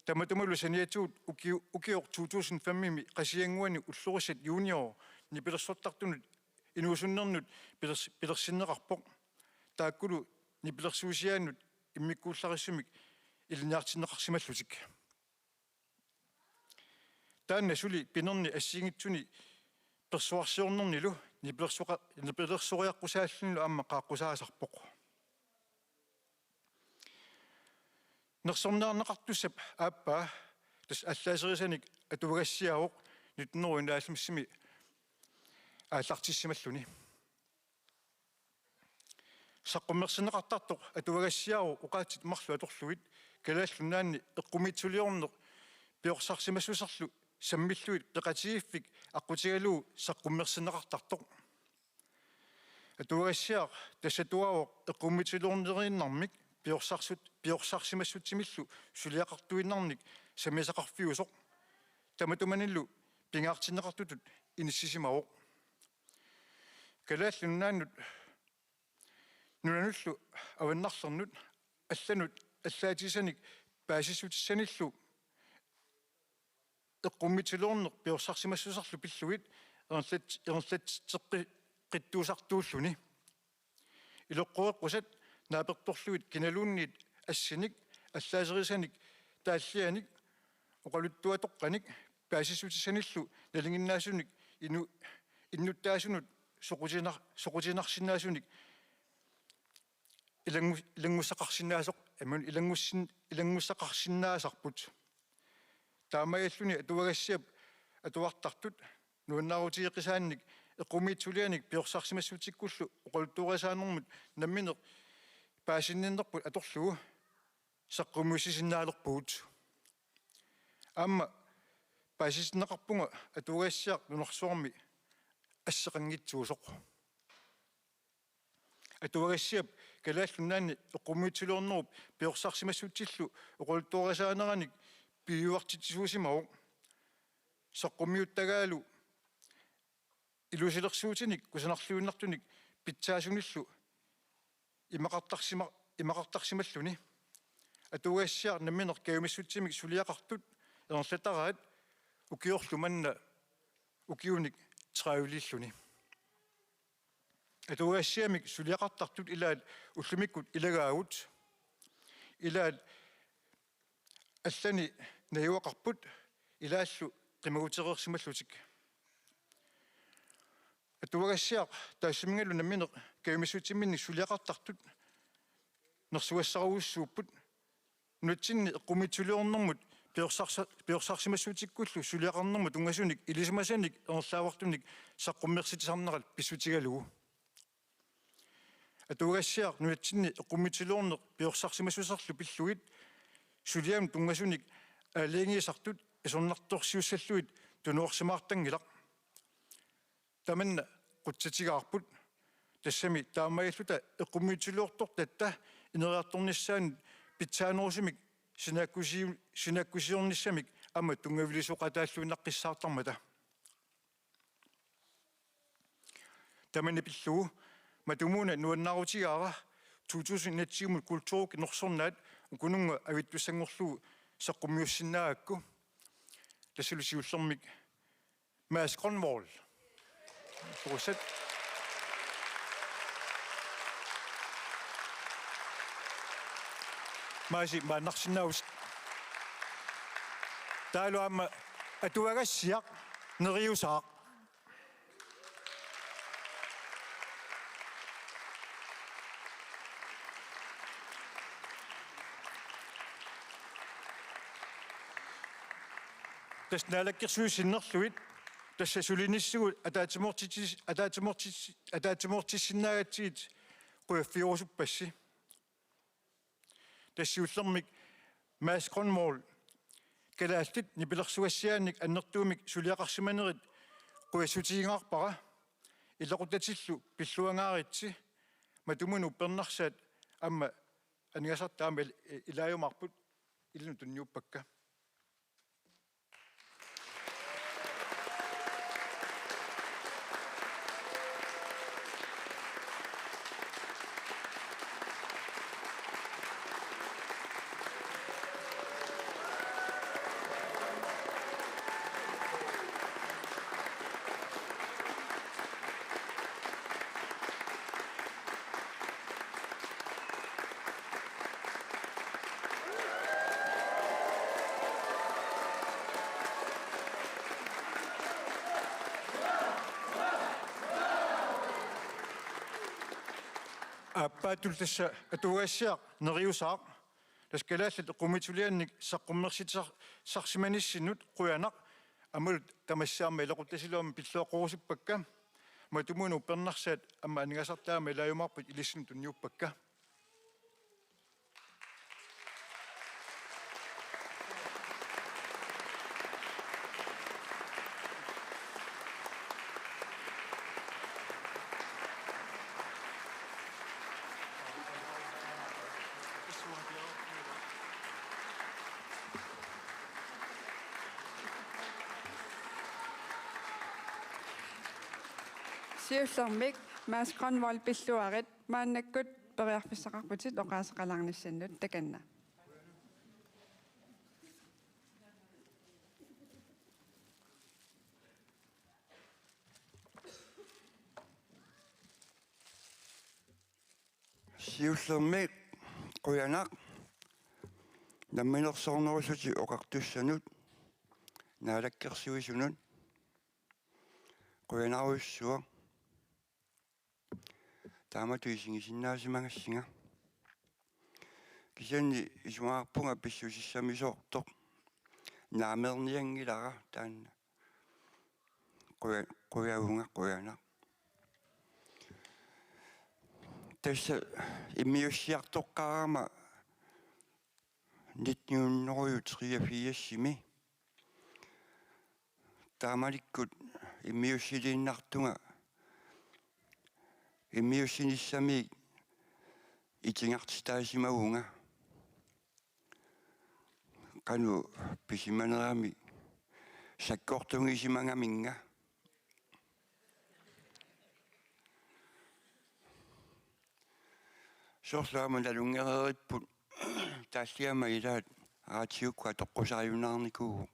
Tamatumalu saniatigut ukiu-, ukioq to tusind femimi Qasigiannguani ullorissat junior nipilersortartunut inuusunnernut pilers-, pilersinneqarpoq. Taakkulu nipilersuusiaannut immikkuullarissumik ilinniartinneqarsimallutik. Taanna suli pinerni assigiinngitsuni persuarsiornernilu nipilersoqa-, nipilersoriaqqusaallunilu aamma qaaqqusaasarpoq. Nersorniarneqartussap aappaa, tassa allaaserisanik atuagassiaavoq nitten hundrede enoghalvfemsimi aallartissimalluni. Saqqummersinneqartartoq atuagassiaavoq oqaatsit marluk atorlugit Kalaallit Nunaanni eqqumiitsuliorneq piorsarsimassuserlu sammillugit peqatigiiffik aqqutigalugu saqqummersinneqartartoq. Atuagassiaq tassatuaavoq eqqumiitsuliorneriinnarmik piorsarsu-, piorsarsimassutsimillu suliaqartuinnarnik sammisaqarfiusoq. Tamatumanilu pingaartinneqartutut inissisimavoq. Kalaallit Nunaannut nunanullu avannarlernut allanut allaatisanik paasissutissanillu eqqumiitsuliorneq piorsarsimassuserlu pillugit ingerlat-, ingerlatitseqqittuusartuulluni. Iloqqoreqqusat naapertorlugit kinaluunniit assinik allaaserisanik taallianik oqaluttuatoqqanik paasissutissanillu nalinginnaasunik inu-, innuttaasunut soqutinar-, soqutinarsinnaasunik ilanngu-, ilanngussaqarsinnaasoq, aamma ilanngussin-, ilanngussaqarsinnaasarput. Taamaalilluni atuagassiap atuartartut nuannaarutigeqqisaannik eqqumiitsulianik piorsarsimassutsikkullu oqaluttuarisaanermut nammineq paasinninnerput atorlugu saqqummiussisinnaalerpugut. Aamma paasitinneqarpunga atuagassiaq nunarsuarmi asseqanngitsuusoq. Atuagassiap Kalaallit Nunaanni eqqumiitsuliornerup piorsarsimassutsillu oqaluttuarisaaneranik piujuartitsisuusimavoq. Saqqummiuttagaalu ilusilersuutinik kusanarluinnartunik pitsaasunillu imaqartarsima-, imaqartarsimalluni. Atuagassiaq nammineq kajumissutsimik suliaqartut ingerlataraat ukiorlu manna ukiunik tredivelilluni. Atuagassiamik suliaqartartut ilaat ullumikkut ilagaagut. Ilaat allani najugaqarput, ilaallu qimagutereersimallutik. Atuagassiaq taassuminngalu nammineq kajumissutsiminnik suliaqartartut nersugassarujussuupput. Nunatsinni eqqumiitsuliornermut piorsarsa-, piorsarsimassutsikkullu suliaqarnermut tunngasunik ilisimasanik ingerlaavartunik saqqummersitsisarnerat pissutigalugu. Atuagassiaq nunatsinni eqqumiitsuliorneq piorsarsimassuserlu pillugit suliamut tunngasunik aalajangiisartut isornartorsiussallugit tunuarsimaartanngilaq. Tamanna qutsatigaarput. Tassami taamaalilluta eqqumiitsuliortortatta ineriartornissaanut pitsaanerusumik sinaakkusiu-, sinaakkusiornissamik aamma tunngavilisoqataalluinnaqqissaartarmata. Tamanna pillugu Matumuuna nuannaarutigaara to tusind enogtyve-mut kulturukki norsornaat ukununnga avittussanngorlugu saqqummiussinnaagakku. Tassalu siullermik Mads Grønvold. Sukussat. Maasi maannarsinnaavusi. Taavalu aamma atuagassiaq Neriusaaq. Tassa naalakkersuisut sinnerlugit, tassa sulinissigut ataatsimoortitsis-, ataatsimoortits-, ataatsimoortissinnaagatsigit qujaffigerusuppassi. Tassa siullermik Mads Grønvold, kalaallit nipilersugassiaannik annertuumik suliaqarsimanerit qujassutigigaarpara, ilaqutatillu pilluangaaritsi, Matumuuna uppernarsaat aamma aningaasartaa aamma il-, ilaajumaarput, ilinnut tunniuppakka. Aappaattut tassa atuagassiaq Neriusaaq, tassa kalaallit eqqumiitsuliaannik saqqummersitsisar-, -sarsimanissinnut qujanaq, aammalu tamassi aamma ilaquttat iluamik pilluaqqorusuppakka, Matumuuna uppernarsaat aamma aningaasartaa aamma ilaajumaarput, ilissinnut tunniuppakka. Siullermik Mads Grønvold, pilluarit, maannakkut periarfissaqarputit oqaaseqalaarnissinnut, takanna. Siullermik qujanaq namminersornerussutit oqartussanut, naalakkersuisunut, qujanarujussuaq. Taamatut isigisinnaasimagassinnga. Kisianni isumaqarpunga pissusissamisoortoq naameernianngilara taanna. Quja-, qujavunga, qujanaq. Tassa immiussiartoqqaarama nitten hundrede og treogfirsimi. Taamanikkut immiussiliinnartunga immiussinissamiit itigartitaasimavunga. Qanoq pisimanerami sakkortugisimagaminnga. Soorlu aamma nalunngereeripput taalliamma ilaat raatiukkut atoqqusaajunaarnikuuvoq.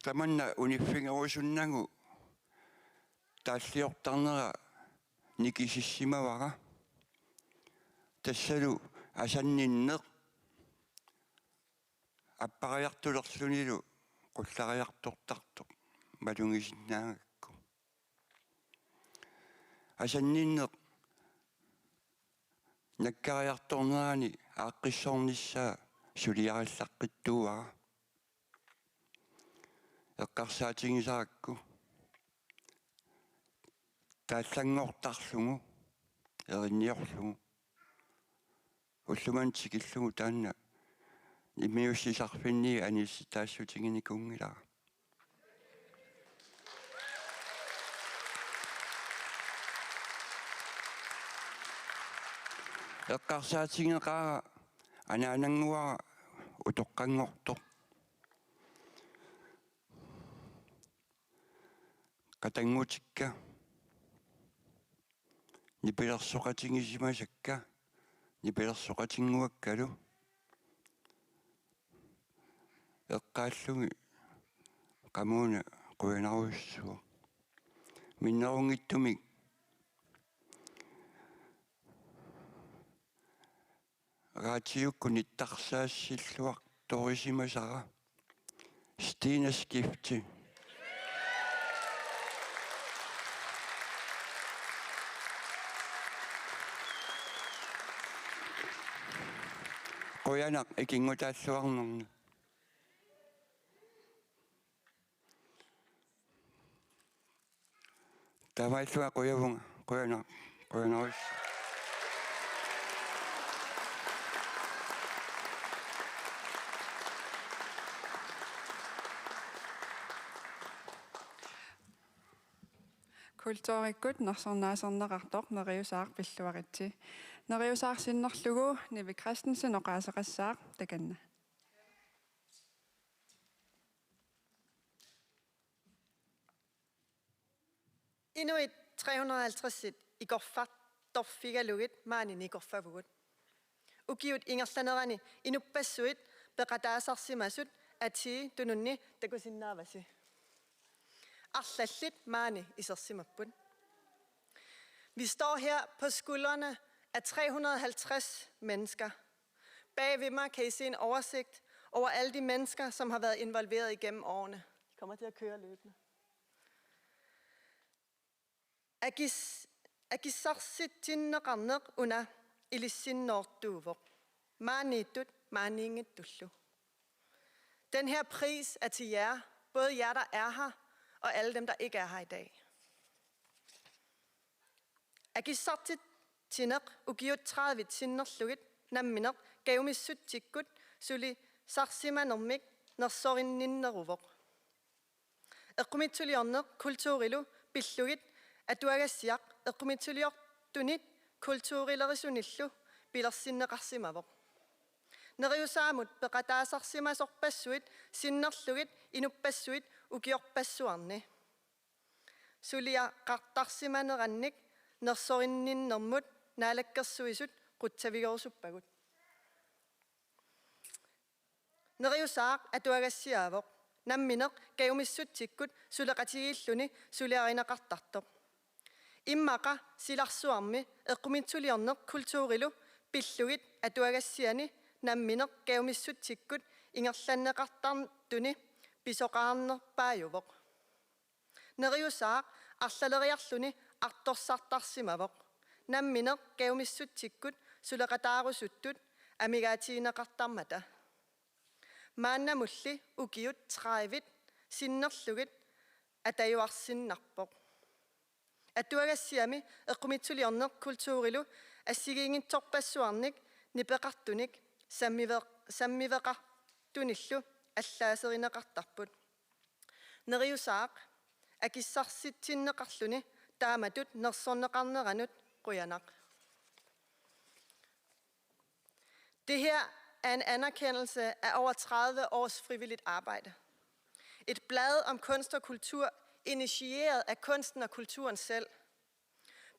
Tamanna uniffigerusunnagu taalliortarnera nikisissimavara. Tassalu asanninneq appariartulerlunilu qullariartortartoq malugisinnaagakku. Asanninneq nakkariartornerani aaqqissornissaa suliarillaqqittuuara. Eqqarsaatigisarakku taallanngortarlugu, erinniorlugu. Ullumimut tikillugu taanna immiussisarfinni aniatsitaassutiginikunngilaa. Eqqarsaatigeqaara anaanannguara utoqqanngortoq. Qatanngutikka. Nipilersoqatigisimasakka, nipilersoqatinnguakkalu. Eqqaallugit qamuuna qujanarujussuaq. Minnerunngitsumik raatiukkut nittarsaassilluartorisimasara. Stine Skifte. Qujanaq ikinngutaalluarnerni. Taamaallunga qujavunga, qujanaq, qujanarujussuaq. Kulturikkut nersornaaserneqartoq Neriusaaq pilluaritsi. Neriusaaq sinnerlugu Nivi Christensen oqaaseqassaaq, takanna. Inuit tre hundrede og halvtredsit ikorfartorfigalugit maani nikorfavugut. Ukiut ingerlanerani inuppassuit peqataasarsimasut atii tununni takusinnaavasi. Arlallit maani isersimapput. Vi står her på skuldrene af tre hundrede og halvtreds mennesker. Bag ved mig kan I se en oversigt over alle de mennesker, som har været involveret igennem årene. De kommer til at køre løbende. Akis-, akissarsitinneqarneq una ilissinnoortuuvoq. Maaniittut maaniinngitsullu. Den her pris er til jer, både jer, der er her, og alle dem, der ikke er her i dag. Akissartitsineq ukiut tredive sinnerlugit nammineq kajumissutsikkut sulisarsimanermik nersorinninneruvoq. Eqqumiitsuliorneq kulturilu pillugit atuagassiaq eqqumiitsuliortunit kulturilerisunillu pilersinneqarsimavoq. Neriusaamut peqataasarsimasorpassuit sinnerlugit inuppassuit ukiorpassuarni. Suliaqartarsimanerannik nersorinninnermut Naalakkersuisut qutsavigerusuppagut. Neriusaaq atuagassiaavoq, nammineq kajumissutsikkut suleqatigiilluni suliarineqartartoq. Immaqa silarsuarmi eqqumiitsuliorneq kulturilu pillugit atuagassiani nammineq kajumissutsikkut ingerlanneqartartuni pisoqarnerpaajuvoq. Neriusaaq arlaleriarluni artorsartarsimavoq, nammineq kajumissutsikkut suleqataarusuttut amigaatigineqartarmata. Maannamulli ukiut tredive sinnerlugit atajuarsinnarpoq. Atuagassiami eqqumiitsuliorneq kulturilu assigiinngitsorpassuarnik nipeqartunik sammive-, sammiveqartunillu allaaserineqartarput. Neriusaaq akissarsitsinneqarluni taamatut nersorneqarneranut qujanaq. Det her er en anerkendelse af over tredive års frivilligt arbejde. Et blad om kunst og kultur, initieret af kunsten og kulturen selv.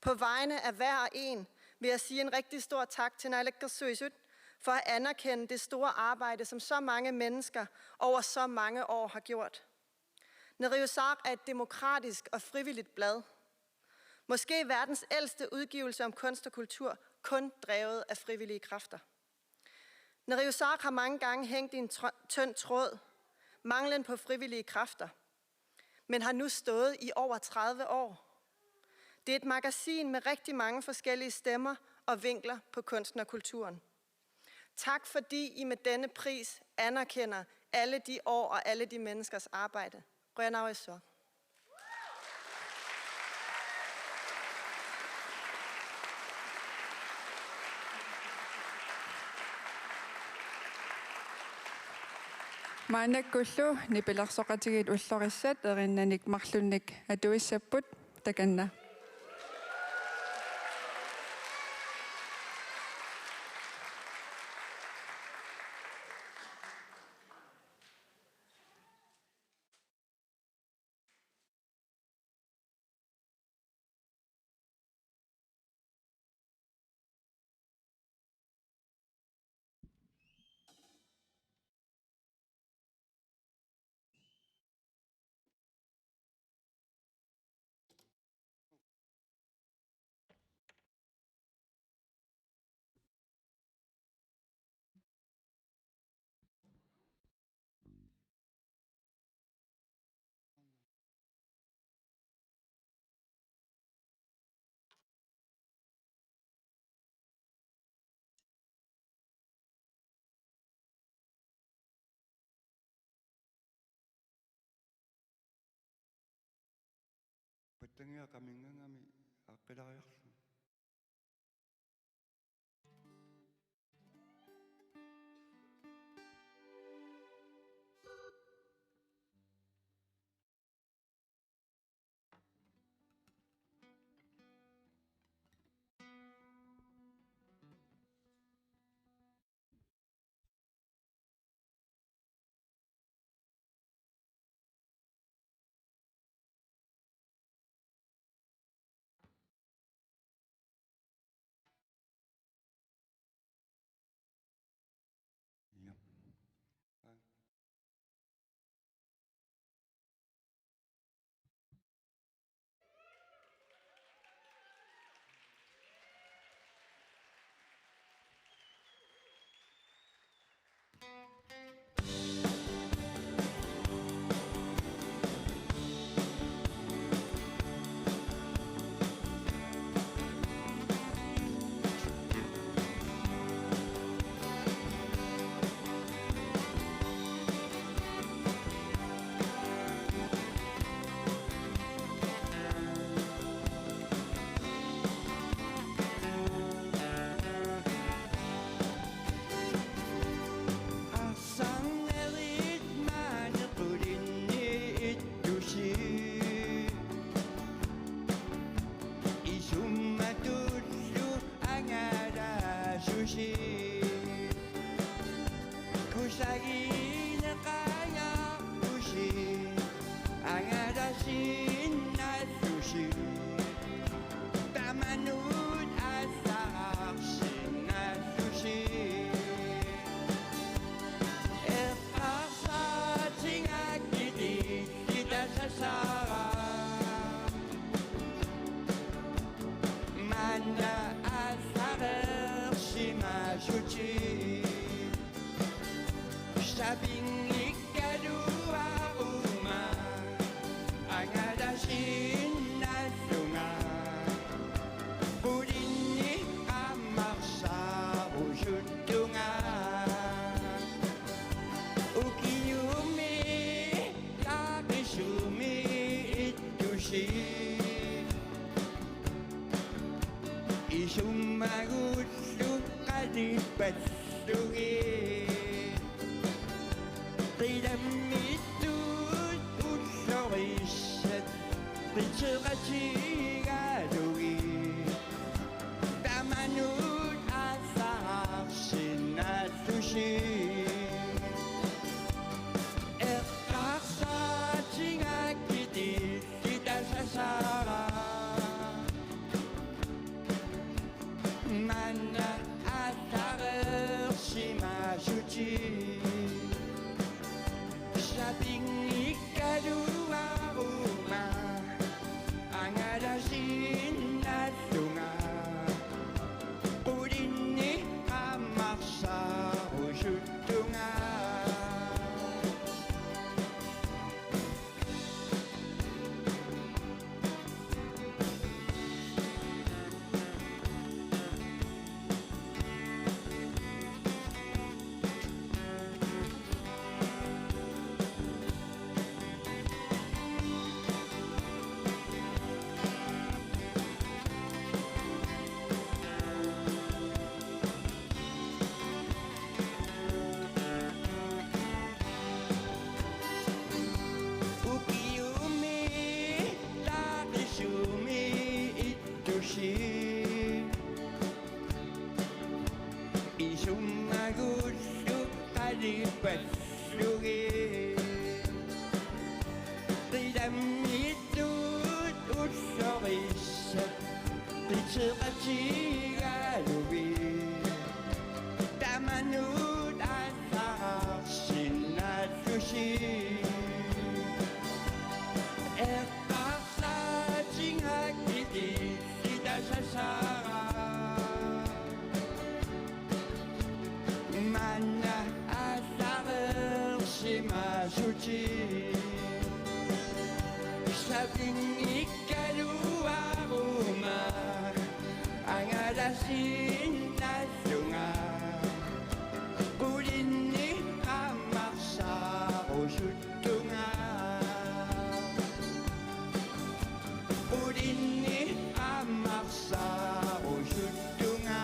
På vegne af hver og en vil jeg sige en rigtig stor tak til Naalakkersuisut for at anerkende det store arbejde, som så mange mennesker over så mange år har gjort. Neriusaaq er et demokratisk og frivilligt blad. Måske verdens ældste udgivelse om kunst og kultur, kun drevet af frivillige kræfter. Neriusaaq har mange gange hængt i en tr-, tynd tråd, manglen på frivillige kræfter, men har nu stået i over tredive år. Det er et magasin med rigtig mange forskellige stemmer og vinkler på kunsten og kulturen. Tak, fordi I med denne pris anerkender alle de år og alle de menneskers arbejde. Qujanarujussuaq. Maannakkullu nipilersoqatigiit ullorissat erinnannik marlunnik atuissapput, takanna. Pattangia qaminngaangamik aaqqilariarlugu. Asuti. Sapinngikkalaaruma angalasiinnarlunga, qulinni ammarsaarusuttunga. Ukiumi taakisumi ittusi. Isummagullu qalipatsugit, qilammittut ullorissat qiteqatigalugit, tamanut aallaarsinnaallusi. Eqqarsaatingakkit illit tasasara. Manna aallareersimaasutit. Sapinngikkalaaruma angalasiinnarlunga, qulinni ammarsaarusuttunga. Ukiumi taakisumi ittusi. Isummagullu qalipatsugit, qilammittut ullorissat qiteqatigalugit, tamanut aallaarsinnaallusi. Eqqarsaatingakkit illit tasasara. Manna aallareersimaasutit. Sapinngikkalaaruma angalasiinnarlunga, qulinni ammarsaarusuttunga. Qulinni ammarsaarusuttunga.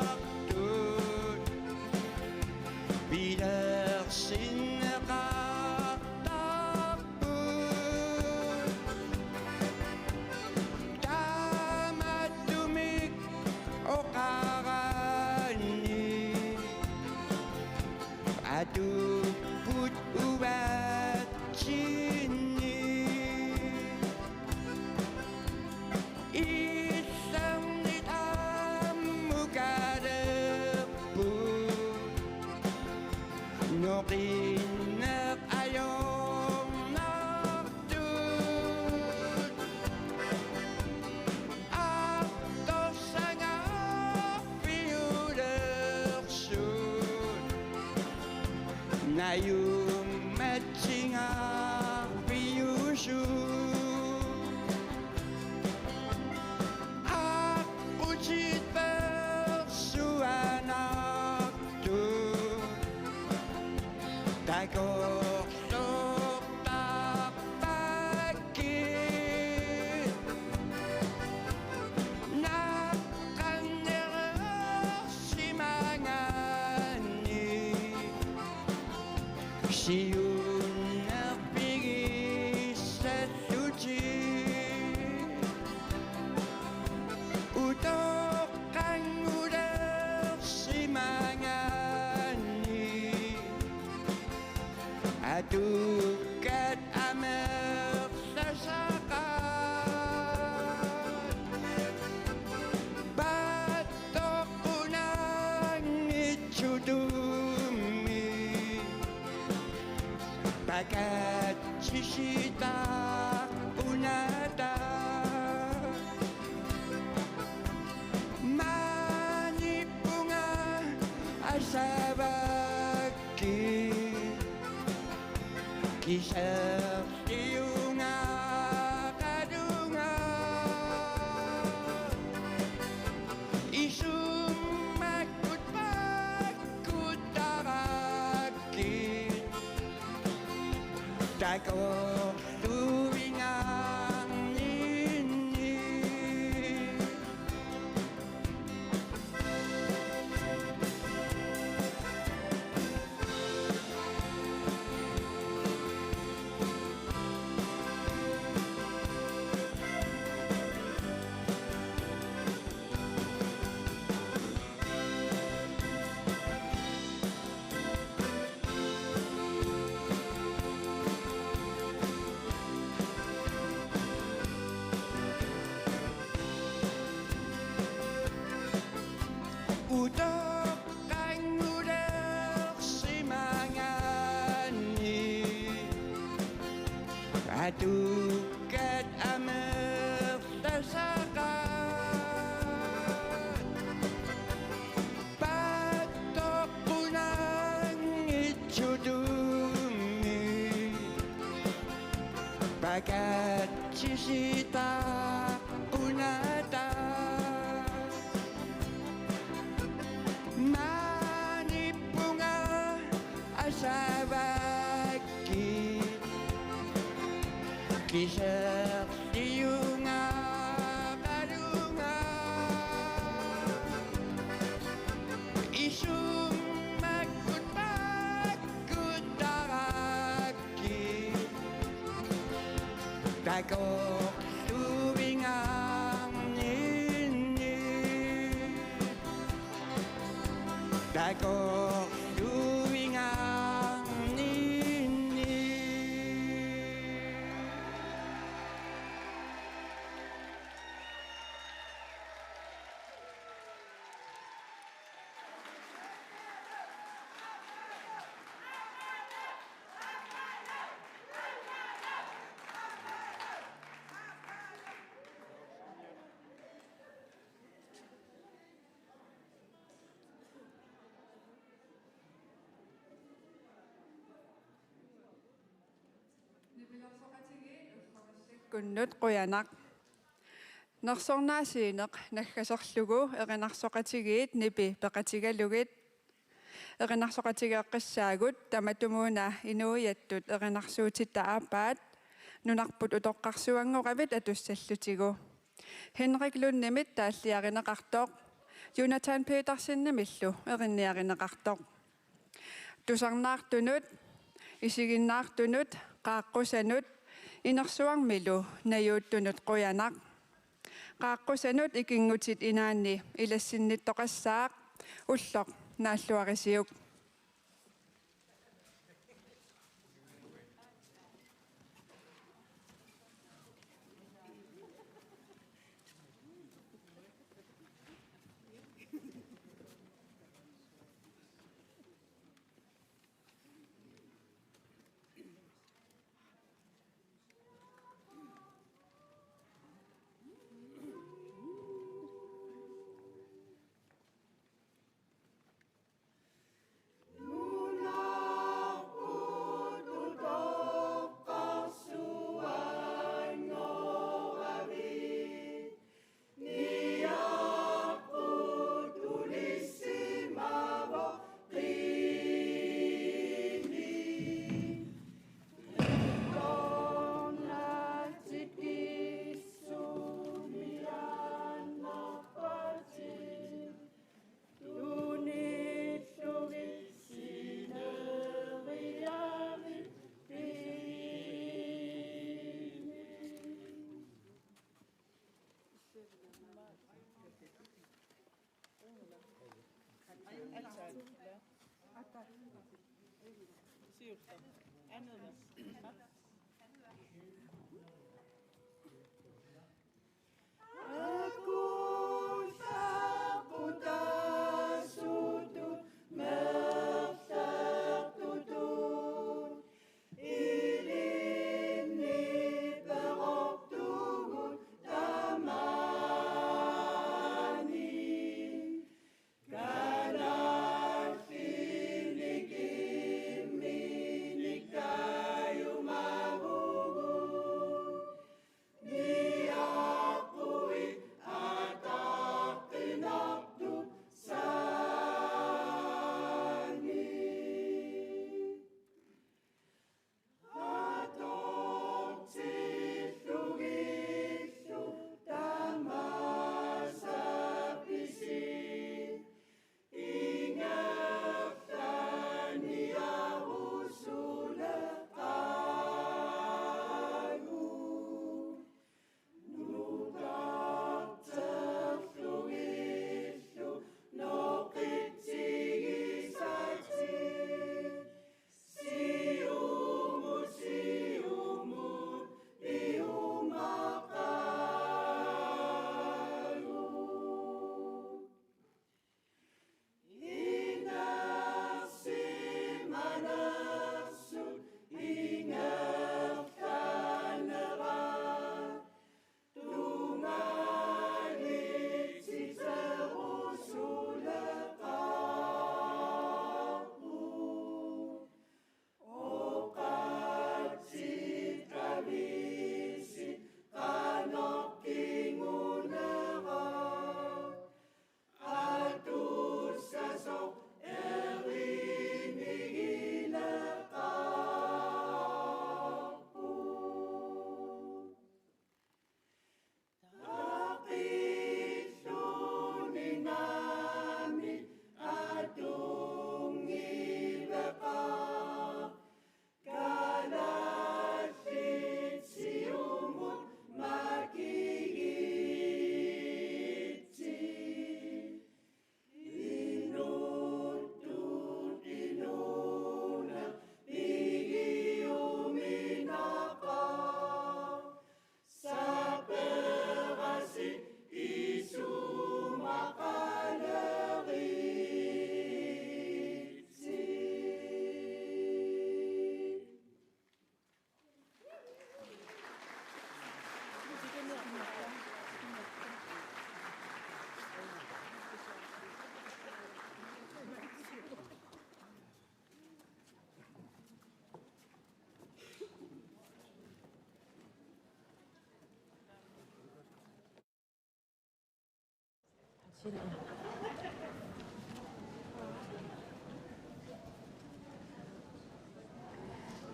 Aappusippersuanartut pilersinneqartarput. Taamaattumik oqaraanni atuupput uaatsinni. Issernit aammukalerput noqinneq ajornartut. Artorsangaarpiulersut najummatsingaarpiusut. Siunnerfigissallutit utoqqanngulersimagaanni atukkat amerlasaqaat. Paatsoq unanngitsutummi pakatsisitaaq unata. Maaniippunga asavakkit, kiserliungaqalunga. Isummakkut pakkutarakkit takorluuinnarninni. Utoqqanngulersimagaanni atukkat amerlasaqaat. Paatsoq unanngitsutummi pakatsisitaaq unata. Maaniippunga asavakkit, kiserliungaqalunga. Isummakkut pakkutarakkit takorluuinnarninni. Takorluuinnarninni. Nipilersoqatigiit ulloq massakkut qujanaq. Nersornaasiineq naggaserlugu erinarsoqatigiit nipi peqatigalugit. Erinarsoqatigeeqqissaagut tamatumuuna inuiattut erinarsuutitta aappaat nunarput utoqqarsuanngoravit atussallutigu. Henrik Lundimit taalliarineqartoq, Jonathan Petersenimillu erinniarineqartoq. Tusarnaartunut, isiginnaartunut, qaaqqusanut, inersuarmilu najuuttunut qujanaq. Qaaqqusanut ikinngutit inaanni ilassinnittoqassaaq, ulloq naalluarisiuk.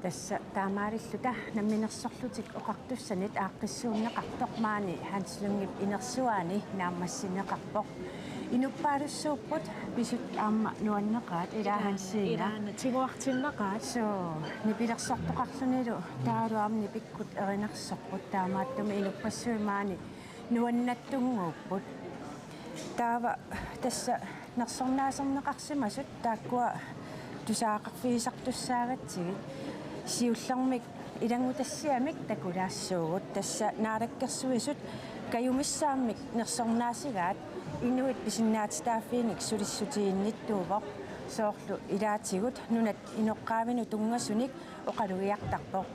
Tassa taamaalilluta Namminersorlutik Oqartussanit aaqqissuunneqartoq maani Hans Lyngep inersuaani naammassineqarpoq. Inuppaalussuupput, pisut aamma nuanneqaat, ilaa Hansiina? Ilaana, tiguartinneqaat. Suu, nipilersortoqarlunilu taavalu aamma nipikkut erinarsorput, taamaattumik inuppassuit maani nuannattunnguupput. Taava tassa nersornaaserneqarsimasut taakkua tusagaqarfigisartussaagatsigit. Siullermik ilanngutassiamik takulaassuugut. Tassa Naalakkersuisut kajumissaammik nersornaasigaat inuit pisinnaatitaaffiinik sulissutiginnittuuvoq, soorlu ilaatigut nunat inoqqaavinut tunngasunik oqalugiartarpoq.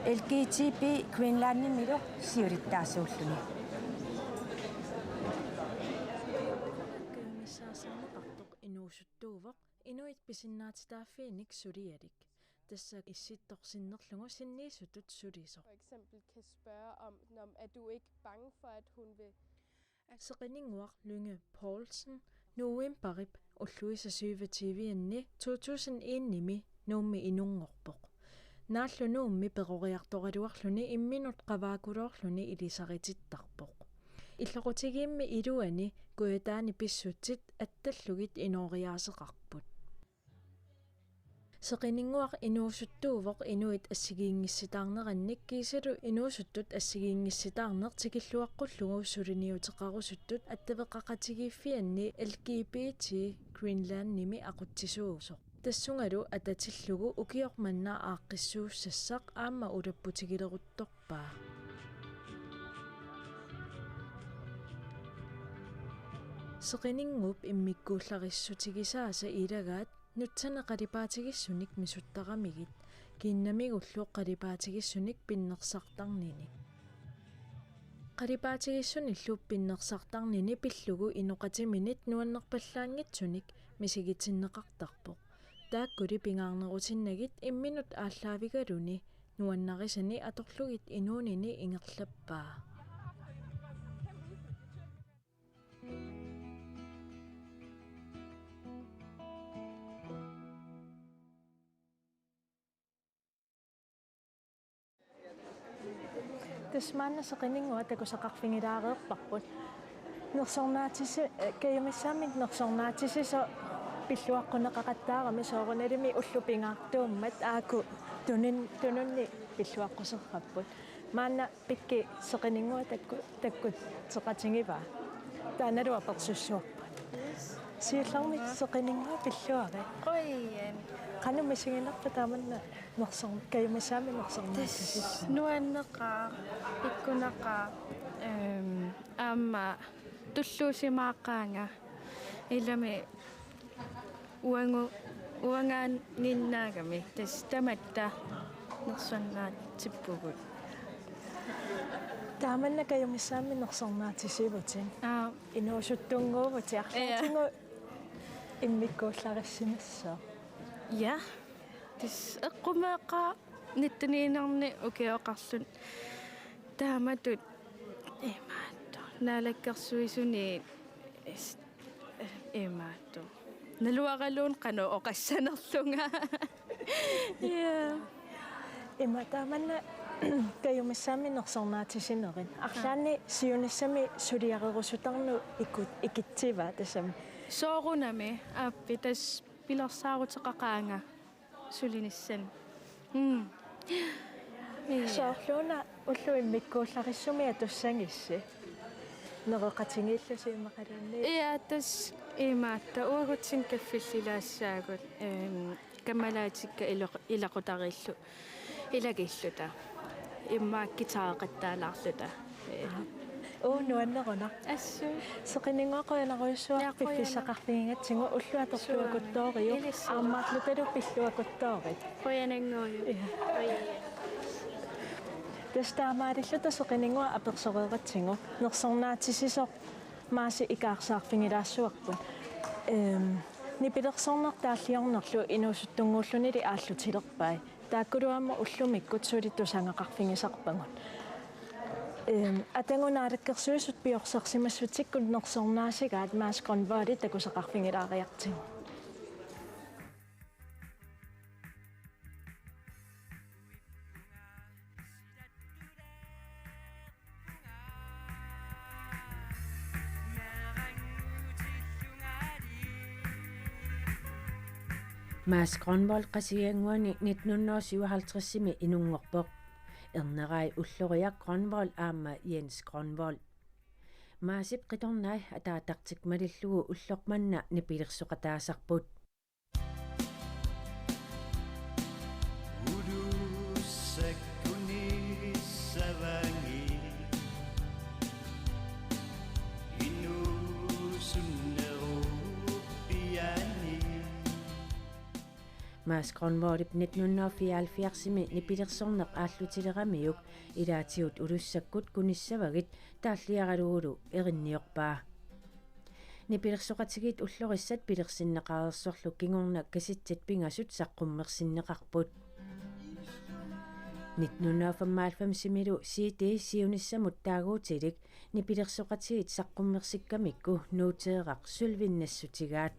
L G T B Greenlandimilu siulittaasuulluni. Kajumissaaserneqartoq inuusuttuuvoq inuit pisinnaatitaaffiinik sulialik. Tassa issittoq sinnerlugu sinniisutut sulisoq. For eksempel kan spørge om, "Nå, men er du ikke bange for, at hun vil?" Seqininnguaq Lynge Poulsen novembarip ulluisa syvogtyve-anni to tusind en-imi Nuummi inunngorpoq. Naallu Nuummi peroriartoraluarluni imminut qavaakuluarluni ilisaritittarpoq. Illoqutigiimmi iluani Kujataani pissutsit attallugit inooriaaseqarput. Seqininnguaq inuusuttuuvoq inuit assigiinngissitaarnerannik kiisalu inuusuttut assigiinngissitaarneq tikilluaqqullugu suliniuteqarusuttut attaveqaqatigiiffianni L G B T Greenlandimi aqutsisuusoq. Tassungalu atatillugu ukioq manna aaqqissuussassaq aamma ulapputigileruttorpaa. Seqininnguup immikkuullarissutigisaasa ilagaat nutsanni qalipaatigisunik misuttaramigit, kiinnamigullu qalipaatigisunit pinnersartarnini. Qalipaatigisunillu pinnersartarnini pillugu inoqatiminit nuannerpallaanngitsunik misigitinneqartarpoq. Taakkuli pingaarnerutinnagit imminut aallaavigaluni nuannarisani atorlugit inuunini ingerlappaa. Tassa maanna Seqininnguaq takusaqarfigilaareerparput. Nersornaatisi-, eh, kajumissaamik nersornaatisisoq pilluaqquneqaqattaarami soorunalimi ullut pingaartummat aajuku tunun-, tununni pilluaqquserrapput. Maanna Pikki Seqininnguaq takku-, takkuteqatigivaa. Taannalu apersussuarput. Siullermik Seqininnguaq pilluarit. Qujan. Qanoq misiginerpa taamanna nersor-, kajumissaamik nersornaatisisoq? Tassa nuanneqaaq, pikkunaqaaq, ehm, aamma tulluusimaaqaanga. Ilami uangu-, uangaannginnaagami tassa tamatta nersornaatippugut. Taamanna kajumissaamik nersornaatisivutit. Aa. Inuusuttunnguuvutit. Ja. Arlaatigut immikkuullarissimassaaq. Ja. Tassa eqqumeeqaaq nittenniinerni ukioqarluni. Taamatut imaattoq. Naalakkersuisuni is-, imaattoq. Naluaraluunniit qanoq oqassanerlunga. Ja. Ima taamanna kajumissaamik nersornaatisinerit. Arlaanni siunissami suliarerusutarneq ikut-, ikitsiva tassami. Soorunami aappi tassa pilersaaruteqaqaanga sulinissani. Mm. Ja. Soorluuna ulluimmikkuullarissumik atussagissi. Nereqatigiillusi immaqaluunniit. Ja, tassa imaattoq uagutsinnut kaffillilaassaagut, ehm, kammalaatikka iloq-, ilaqutariillu ilagilluta. Immaqa guitareqattaalaarluta. Ee. Uu, nuanneruna. Assut. Seqininnguaq qujanarujussuaq. Ja, qujanaq. Piffissaqarfigigatsigu ulluatorluakuttooriuk. Suami. Ilissi. Aammaarlutalu pilluakuttoorit. Qujanannguujuk. Ja. Qujan. Tassa taamaalilluta Seqininnguaq apersoreeratsigu. Nersornaatisisoq Maasi ikaarsaarfigilaassuarput. Ehm, nipilersorneq taalliornerlu inuusuttunnguullunili aallutilerpai. Taakkulu aamma ullumikkut suli tusagaqarfigisarpagut. Ehm, atagu Naalakkersuisut piorsarsimassutsikkut nersornaasigaat Mads Grønvold takusaqarfigilaariartigu. Mads Grønvold Qasigiannguani nitten hundrede og syvoghalvtredsimi inunngorpoq. Ernerai ulloriaq Grønvold aamma Jens Grønvold. Maasip qitornai ataatartik malillugu ulloq manna nipilersoqataasarput. Mads Grønvoldip nitten hundrede og fireoghalvfjerdsimi nipilersorneq aallutileramiuk ilaatigut Ulussakkut kunissavagit taalliaralugulu erinniorpaa. Nipilersoqatigiit ullorissat pilersinneqareersorlu kingorna kasitsit pingasut saqqummersinneqarput. Nitten hundrede og femoghalvfemsimilu C D siunissamut taaguutilik nipilersoqatigiit saqqummersikkamikku Nuuteeraq sølvinnassutigaat.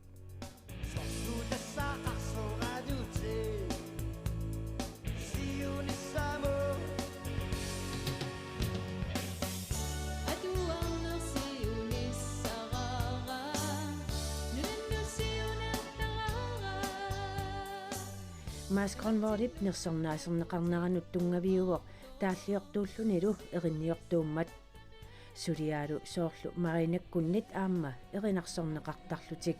Mads Grønvoldip nersornaaserneqarneranut tunngaviuvoq taalliortuullunilu erinniortuummat. Suliaalu soorlu Marianakkunnit aamma erinarsorneqartarlutik.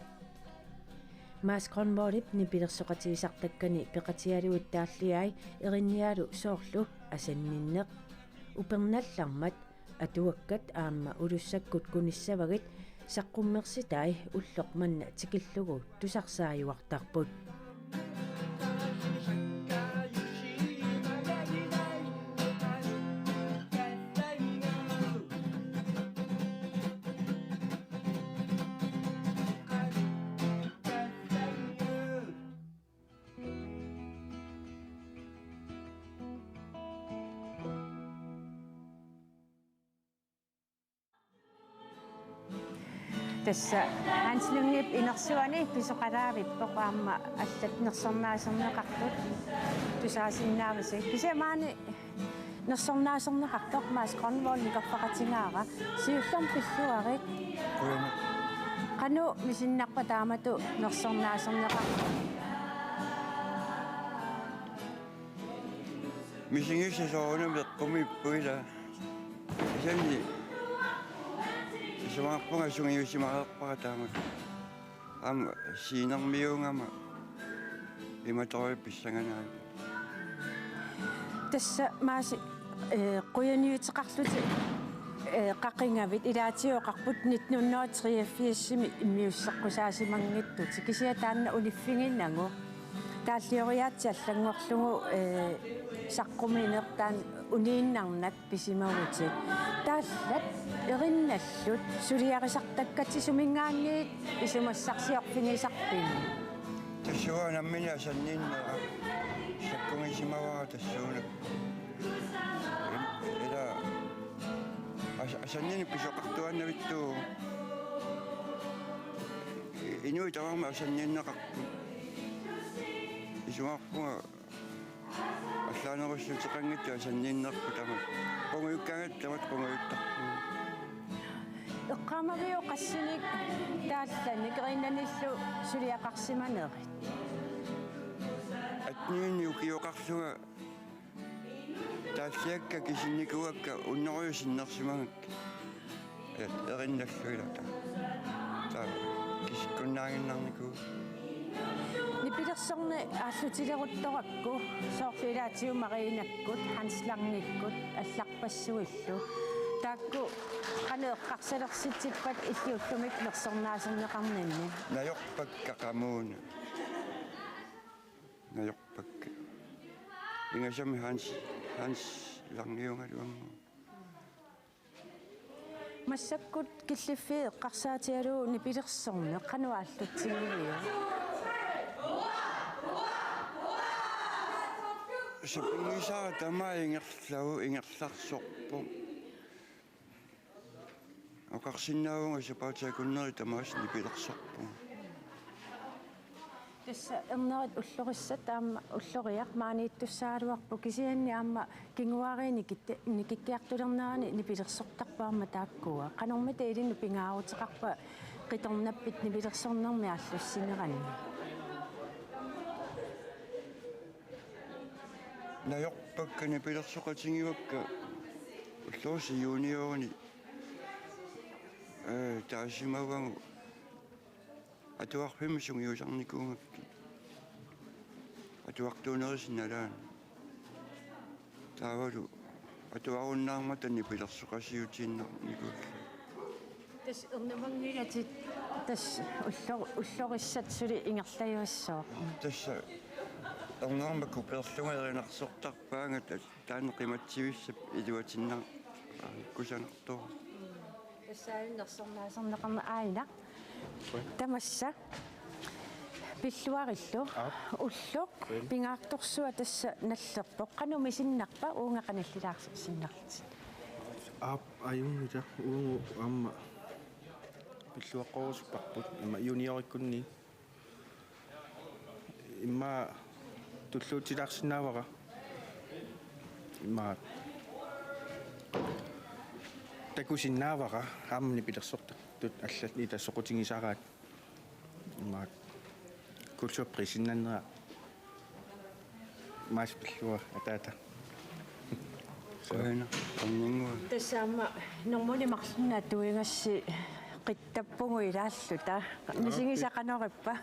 Mads Grønvoldip nipilersoqatigisartakkani peqatigalugit taalliai erinnialu soorlu asanninneq, upernallarmat, atuakkat aamma ulussakkut kunissavagit saqqummersitai ulloq manna tikillugu tusarsaajuartarput. Tassa Hans Lyngep inersuani pisoqalaavippoq aamma allat nersornaaserneqartut tusaasinnaavasi. Kisianni maani nersornaaserneqartoq Mads Grønvold nikorfaqatigaara. Siullermik pilluarit. Qujanaq. Qanoq misinnarpa taamatut nersornaaserneqartoq? Misigissasooruna meqqumiippuila. Kisianni isumaqarpunga sungiusimareerpara taamatut. Aamma siinermiuugama imatoriarput pissanganarami. Tassa Maasi, eh, qujaniuteqarlutit, eh, qaqigavit, ilaatigut oqarput nitten hundrede og treogfirsimi immiusseqqusaasimanngittut. Kisianni taanna uniffiginagu. Taallioriaatsit allanngorlugu, eh, saqqumineq taanna uniinnarnak pisimavutit. Taallat erinnallut suliarisartakkatit suminngaanniit isumassarsiorfigisarpigit? Tassuuna nammineq asanninnera sakkugisimavara tassuuna. Ila as-, asanninneq pisoqartuaannavittuuvoq. Inuit tamarmik asanninneqarput. Isumaqarpunga allaanerussuteqanngitsut asanninnerput tamaasa. Qungujukkaangatta tamaasa qungujuttarpugut. Eqqaamaviuk qassinik taallanik Greenlandillu suliaqarsimanerit? Atteninni ukioqarlunga taalliakka kisinnikuuakka hunnorujut sinnersimagakkit. Erinnalluinnarluta. Taava kisikkunnaaginnarnikuuakka. Nipilersorneq aallutileruttorakku soorlu ilaatigut Marianakkut, Hans Lyngikkut, allarpassuillu. Taakku qanoq eqqarsalersitsippat illit ullumi nersornaaserneqarninni? Najorpakka qamuuna. Najorpakka. Ingasammi Hans, Hans Lyngiugaluarlugu. Massakkut killiffiit eqqarsaatigalugu nipilersorneq qanoq aallutsigiviuk? Sapinngisaara tamaat ingerlavoq, ingerlarsorpoq. Oqarsinnaavunga sapaatip akunneri tamaasa nipilersorpunga. Tassa ernerit ullorissat aamma ulloriaq maaniittussaagaluarpoq kisianni aamma kinguaariit nikitte-, nikikkiartulernerani nipilersortarput aamma taakkua. Qanormita ilinnut pingaaruteqarpa qitornappit nipilersornermi aallussineranni? Najorpakka nipilersoqatigiuakka ullorissat juniorini, eh, taasimavagut atuarfimmi sungiusarnikuugakkit. Atuartuunerisa nalaani. Taavalu atuarunnaarmata nipilersoqatigiinnarnikuullugit. Tassa ernumanngillat tassa ullor-, ullorissat suli ingerlajussooq. Tassa ernerma kuperlunga erinarsortarpaanga ta-, taanna qimatsivissap iluatsinnaa-, kusanartoq. Tassa nersornaaserneqarneq aajuna. Tamassa. Pilluarillu. Aap. Ulloq. Qujan. Pingaartorsuaq tassa nallerpoq. Qanoq misinnarpa uunga qanillilaarsinnarlutit? Aap, ajunngilaq uagut aamma pilluaqqorusupparput. Immaqa juniorikkunni. Immaqa tulluutilaarsinnaavara. Immaqa takusinnaavara aamma nipilersortartut allat ila soqutigisaraat. Immaqa kulturprisinnera. Maas pillugu ataata. Qujanaq, qanninngua. Tassa aamma normuni marlunnik atuigassi qittappugut ilaalluta. Misigisat qanorippa?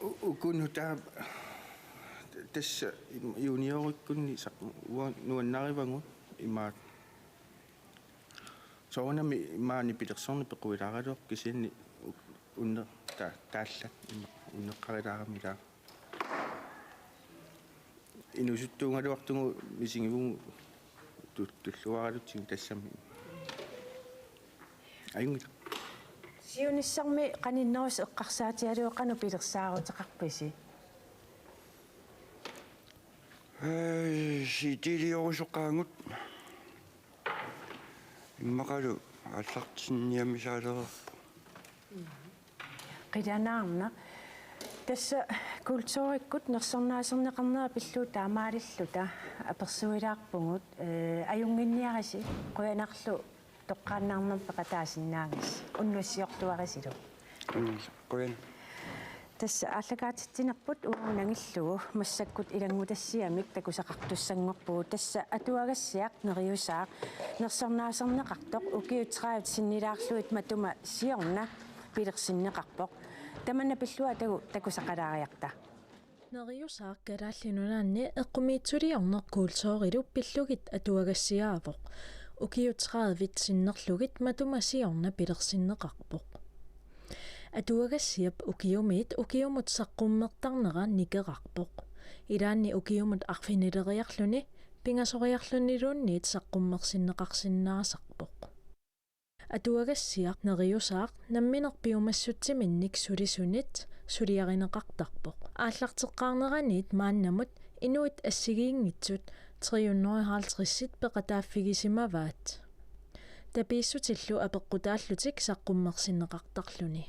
U-, uku nutaat tassa juniorikkunni sa-, ua-, nuannarivagut imaat. Soorunami maani pilersorneq peqquilaaraluarpoq kisianni u-, unne-, ta-, taallat ima unneqqarilaarami ilaa. Inuusuttuugaluartugut misigivugut tu-, tulluaralutsigit tassami. Ajunngilaq. Siunissami qaninnerusut eqqarsaatigalugu qanoq pilersaaruteqarpisi? Ee, sitiliorusoqaagut. Immaqalu aallartinniamisaaleraarpoq. Qilanaarnaq. Tassa kulturikkut nersornaaserneqarnera pillugu taamaalilluta apersuilaarpugut, ee, ajunnginniarisi qujanarlu toqqaannarnermik peqataasinnaagassi. Unnussiortuarisilu. Mm, qujan. Tassa aallakaatitsinerput uagut nangillugu massakkut ilanngutassiamik takusaqartussanngorpugut. Tassa atuagassiaq Neriusaaq nersornaaserneqartoq ukiut tredive sinnilaarlugit matuma siorna pilersinneqarpoq. Tamanna pillugu atagu takusaqalaariarta. Neriusaaq Kalaallit Nunaanni eqqumiitsuliorneq kulturilu pillugit atuagassiaavoq. Ukiut tredive sinnerlugit matuma siorna pilersinneqarpoq. Atuagassiap ukiumiit ukiumut saqqummertarnera nikerarpoq. Ilaanni ukiumut arfinileriarluni pingasoriarluniluunniit saqqummersinneqarsinnaasarpoq. Atuagassiaq Neriusaaq nammineq piumassutsiminnik sulisunit suliarineqartarpoq. Aallarteqqaarneraniit maannamut inuit assigiinngitsut tre hundrede og halvtreds peqataaffigisimavaat. Tapiissutillu apeqqutaallutik saqqummersinneqartarluni.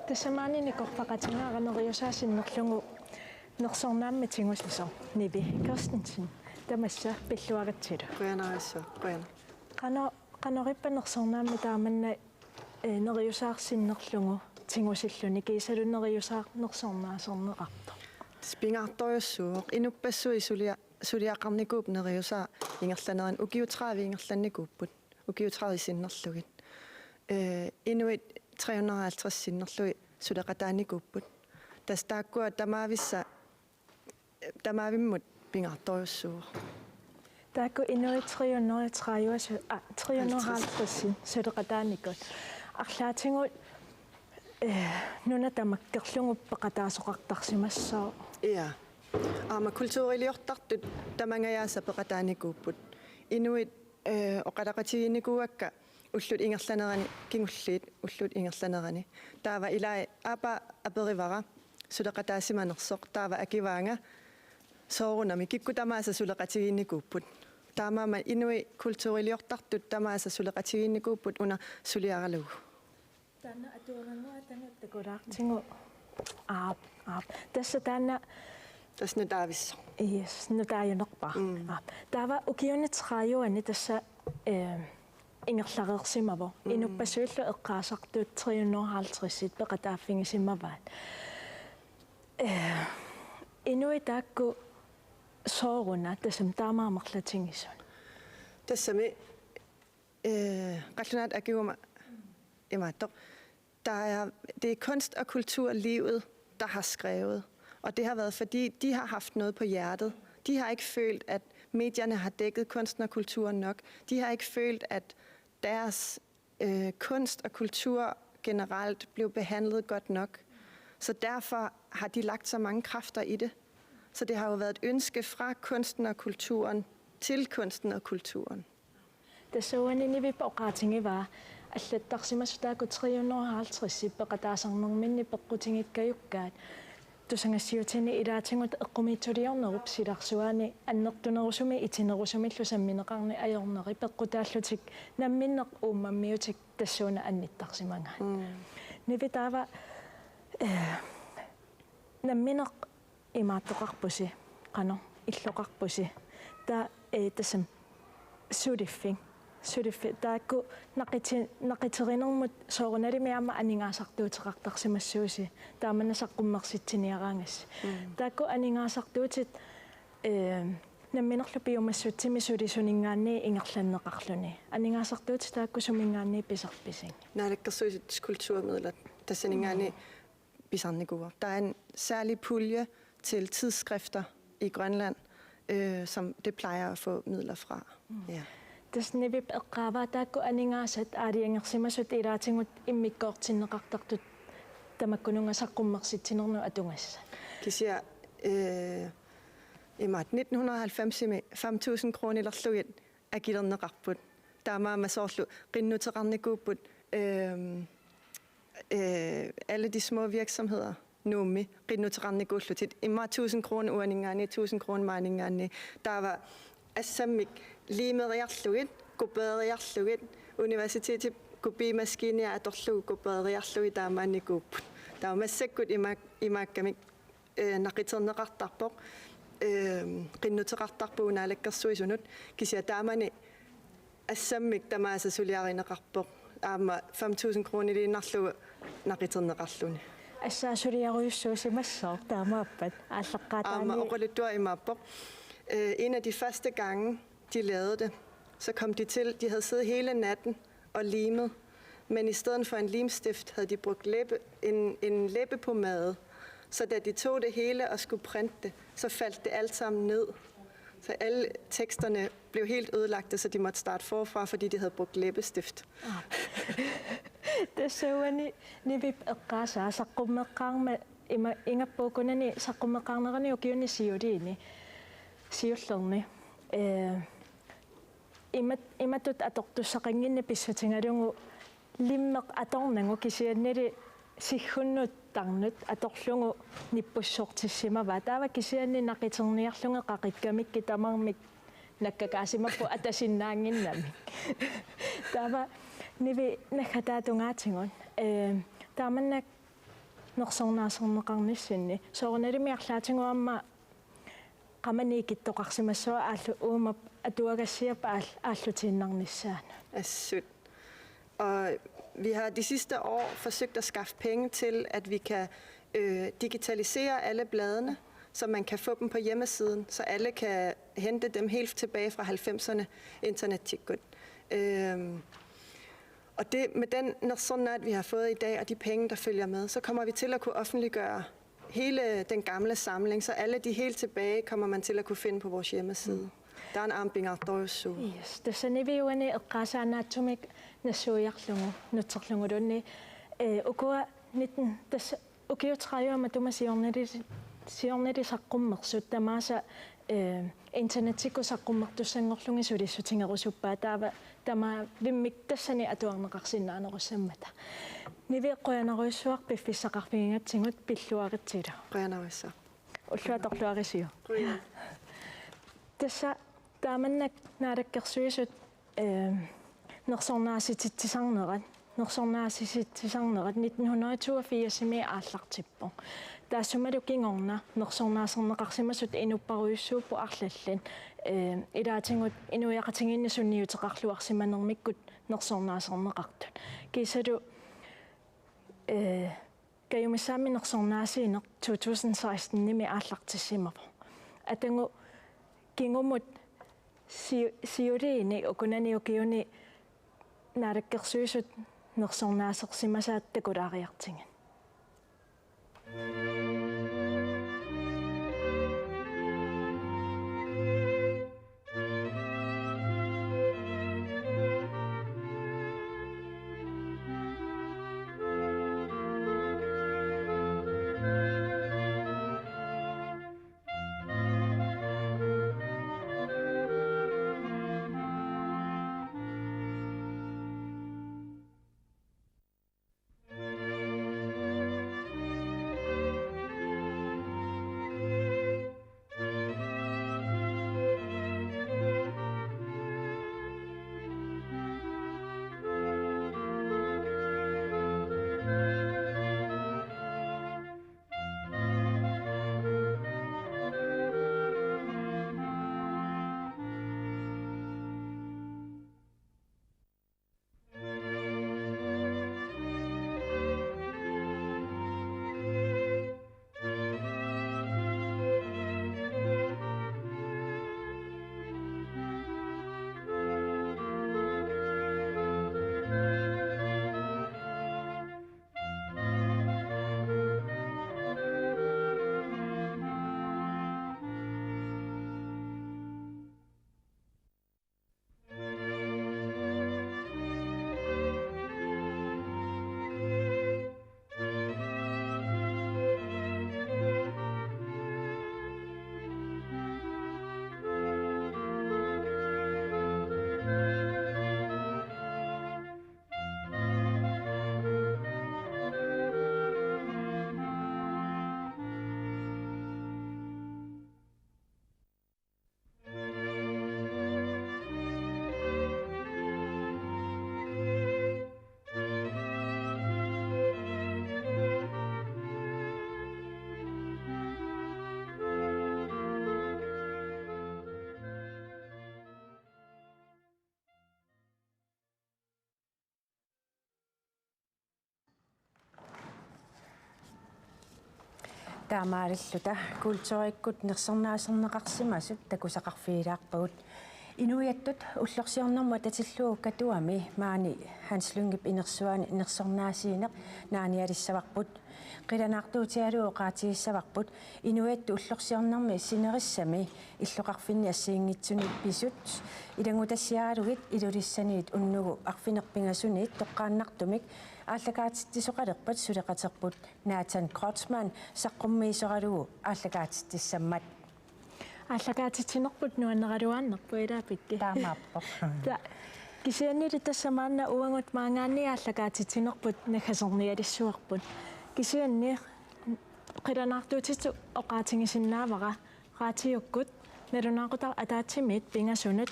Tassa maani nikorfaqatigaara Neriusaaq sinnerlugu nersornaammik tigusisoq Nivi Christensen. Tamassa pilluaritsilu. Qujanarsuaq, qujanaq. Qano-, qanorippa nersornaammik taamanna, ee, Neriusaaq sinnerlugu tigusilluni kiisalu Neriusaaq nersornaaserneqartoq? Tassa pingaartorujussuuvoq. Inuppassuit sulia-, suliaqarnikuupput Neriusaaq ingerlanerani, ukiut tredive ingerlannikuupput. Ukiut tredive sinnerlugit. Ee, inuit tre hundrede og halvtreds sinnerlugit suleqataanikuupput. Tassa taakkua tamaavissat, ee, tamaavimmut pingaartorujussuuvoq. Taakku inuit tre hundrede og tredive su-, aa, tre hundrede og halvtreds suleqataanikut. Arlaatigut, ee, nuna tamakkerlugu peqataasoqartarsimassooq. Ja. Aamma kulturiliortartut tamangajaasa peqataanikuupput. Inuit ee, oqaloqatigiinnikuuakka ullut ingerlanerani, kingulliit ullut ingerlanerani. Taava ilai aappaa aperivara suleqataasimanersoq, taava akivaanga soorunami kikkut tamaasa suleqatigiinnikuupput. Taamaammat inuit kulturiliortartut tamaasa suleqatigiinnikuupput una suliaralugu. Taanna atuagannguaq taanna takulaartigu. Aap, aap. Tassa taanna. Tassa nutaavissoq. Yes, nutaajunerpaaq. Mm. Aap. Taava ukiuni tredive-ani tassa, eh, ingerlareersimavoq. Mm. Inuppassuillu eqqaasartut tre hundrede og halvtreds peqataaffigisimavaat. Eh, inuit taakku sooruna tassami taama amerlatigisut? Tassami Øh, qallunaatut akiguma imaattoq. Der er, det er kunst- og kulturlivet, der har skrevet, og det har været, fordi de har haft noget på hjertet. De har ikke følt, at medierne har dækket kunsten og kulturen nok. De har ikke følt, at deres, øh, kunst og kultur generelt blev behandlet godt nok. Så derfor har de lagt så mange kræfter i det. Så det har jo været et ønske fra kunsten og kulturen til kunsten og kulturen. Tassa uani Nivip oqaatigivaa allattarsimasut taakku tre hundrede og halvtreds peqataasarnerminni peqqutigikkajukkaat. Tusagassiutini ilaatigut eqqumiitsuliornerup silarsuaani annertunerusumik itinerusumillu sammineqarneq ajorneri peqqutaallutik namminneq uummammiutik tassuuna annittarsimagaat. Mm. Nivi taava, eh, namminneq imaattoqarpusi, qanoq, illoqarpusi. Taava, eh, tassami Suliffik. Suliffik. Taakku naqiti-, naqiterinermut soorunalimi aamma aningaasartuuteqartarsimassuusi. Taamani saqqummersitsiniaraangassi. Mm. Taakku aningaasartuutit, eh, namminerlu piumassutsimik sulisuninngaanniit ingerlanneqarluni. Aningaasartuutit taakku suminngaanniit pisarpisi? Naalakkersuisut kulturmidler, tassaninngaanniit pisarnikuuarput. Der er en særlig pulje til tidsskrifter i Grønland, øh, som det plejer at få midler fra. Mm. Ja. Tassa Nivip eqqaavaa taakku aningaasat aalajangersimasut ilaatigut immikkoortinneqartartut tamakkununnga saqqummersitsinermut atugassat. Kisianni, øh, imaattoq nitten hundrede og halvfems-imi fem tusind kronilerlugit akilerneqarput. Taamaammat soorlu qinnuteqarnikuupput, øhm, øh, alle de små virksomheder Nuummi qinnuteqarnikuullutik. Immaqa tusind kroner uaninngaanniit, tusind kroner maaninngaanniit. Taava assammik liimeriarlugit, kopeeriarlugit, universitetip kopimaskiinia atorlugu kopeeriarlugit taamaannikuupput. Taava massakkut imaak-, imaakkamik, øh, naqiterneqartarpoq, øh, qinnuteqartarpugut naalakkersuisunut, kisianni taamani assammik tamaasa suliarineqarpoq. Aamma fem tusind kroniliinnarlugu naqiterneqarluni. Assaat suliarujussuusimassaaq taamaappat aallaqqaataani. Aamma oqaluttuaq imaappoq. Øh, en af de første gange, de lavede det, så kom de til, de havde siddet hele natten og limet, men i stedet for en limstift havde de brugt læbe, en, en læbepomade. Så da de tog det hele og skulle printe det, så faldt det alt sammen ned. Så alle teksterne blev helt ødelagte, så de måtte starte forfra, fordi de havde brugt læbestift. Tassa uani Nivip eqqaasaa saqqummeqqaarmat ima-, ingammik ukunani saqqummeqqaarnerani ukiuni siuliini, siullerni. Øh, imat-, imatut atortussaqannginneq pissutigalugu limmeq atornagu kisiannili siggunnut tarnut atorlugu nippussortissimavaa. Taava kisianni naqiterniarlugit qaqikkamikkit tamarmik nakkakaasimappoq atasinnaannginnamik. Taava Nivi naggataa tungaatigut. Øh, taamannak nersornaaserneqarnissinni. Soorunalimi arlaatigut aamma qamani ikittoqarsimassavaa aallu uuma atuagassiap aal-, aallutiinnarnissaanut. Assut. Og vi har de sidste år forsøgt at skaffe penge til, at vi kan, øh, digitalisere alle bladene, så man kan få dem på hjemmesiden, så alle kan hente dem helt tilbage fra halvfemserne, internettikkut. Øhm, og det, med den Nersornaat, vi har fået i dag, og de penge, der følger med, så kommer vi til at kunne offentliggøre hele den gamle samling, så alle de helt tilbage kommer man til at kunne finde på vores hjemmeside. Der er en arm bingar Yes, tassa Nivi uani eqqaasaa naatsumik nassuiarlugu, nutserluguluunniit, øh, ukua nitten, tassa ukiut tredive matuma siornali, siornali saqqummersut tamaasa, øh, internettikkut saqqummertussanngorlugit sulissutigerusuppaat taava tamavimmik tassani atuarneqarsinnaanerussammata. Nivi qujanarujussuaq piffissaqarfigigatsigut pilluaritsilu. Qujanarujussuaq. Ulluatorluarisiuk. Qujan. Tassa taamannak naalakkersuisut, øh, nersornaasititsisarnerat, nersornaasisitsisarnerat nitten hundrede toogfirsimi aallartippoq. Taassumalu kingorna nersornaaserneqarsimasut inupparujussuupput arlallit, øh, ilaatigut inuiaqatigiinni sunniuteqarluarsimanermikkut nersornaaserneqartut. Kiisalu, øh, Kajumissaami nersornaasiineq to tusind seksten-imi aallartissimavoq. Atagu kingumut si-, siuliini ukunani ukiuni naalakkersuisut nersornaasersimasaat takulaariartigit. Taamaalilluta kulturikkut nersornaaserneqarsimasut takusaqarfigilaarpagut. Inuiattut ullorsiornermut atatillugu Katuami maani Hans Lyngep inersuani nersornaasiineq naanialissavarput. Qilanaartuutigalugu oqaatigissavarput inuiattut ullorsiornermi sinerissami illoqarfinni assigiinngitsuni pisut ilanngutassiaralugit Ilulissaniit unnugu arfineq-pingasuniit toqqaannartumik aallakaatitsisoqalerpat suleqaterput Nathan Kreutzmann saqqummiisoralugu aallakaatitsissammat. Aallakaatitsinerput nuanneraluaannarpoq, ilaa Pikki? Taamaappoq. Ta-, kisiannili tassa maanna uagut maanngaanniit aallakaatitsinerput naggasernialissavarput. Kisianni qilanaartuutitut oqaatigisinnaavara raatiukkut nalunaaqutaq ataatsimiit pingasunut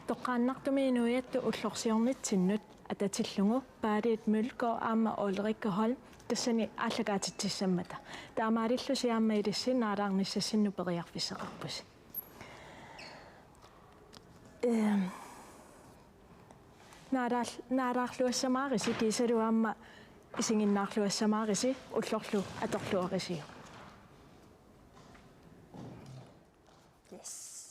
toqqaannartumik inuiattut ullorsiornitsinnut atatillugu Berthet Mølgaard aamma Ulrikka Holm tassani aallakaatitsissammata. Taamaalillusi aamma ilissi naalaarnissassinnut periarfissaqarpusi. Ehm, naalaar-, naalaarluassamaarisi kiisalu aamma isiginnaarluassamaarisi ullorlu atorluarisiuk. Yes.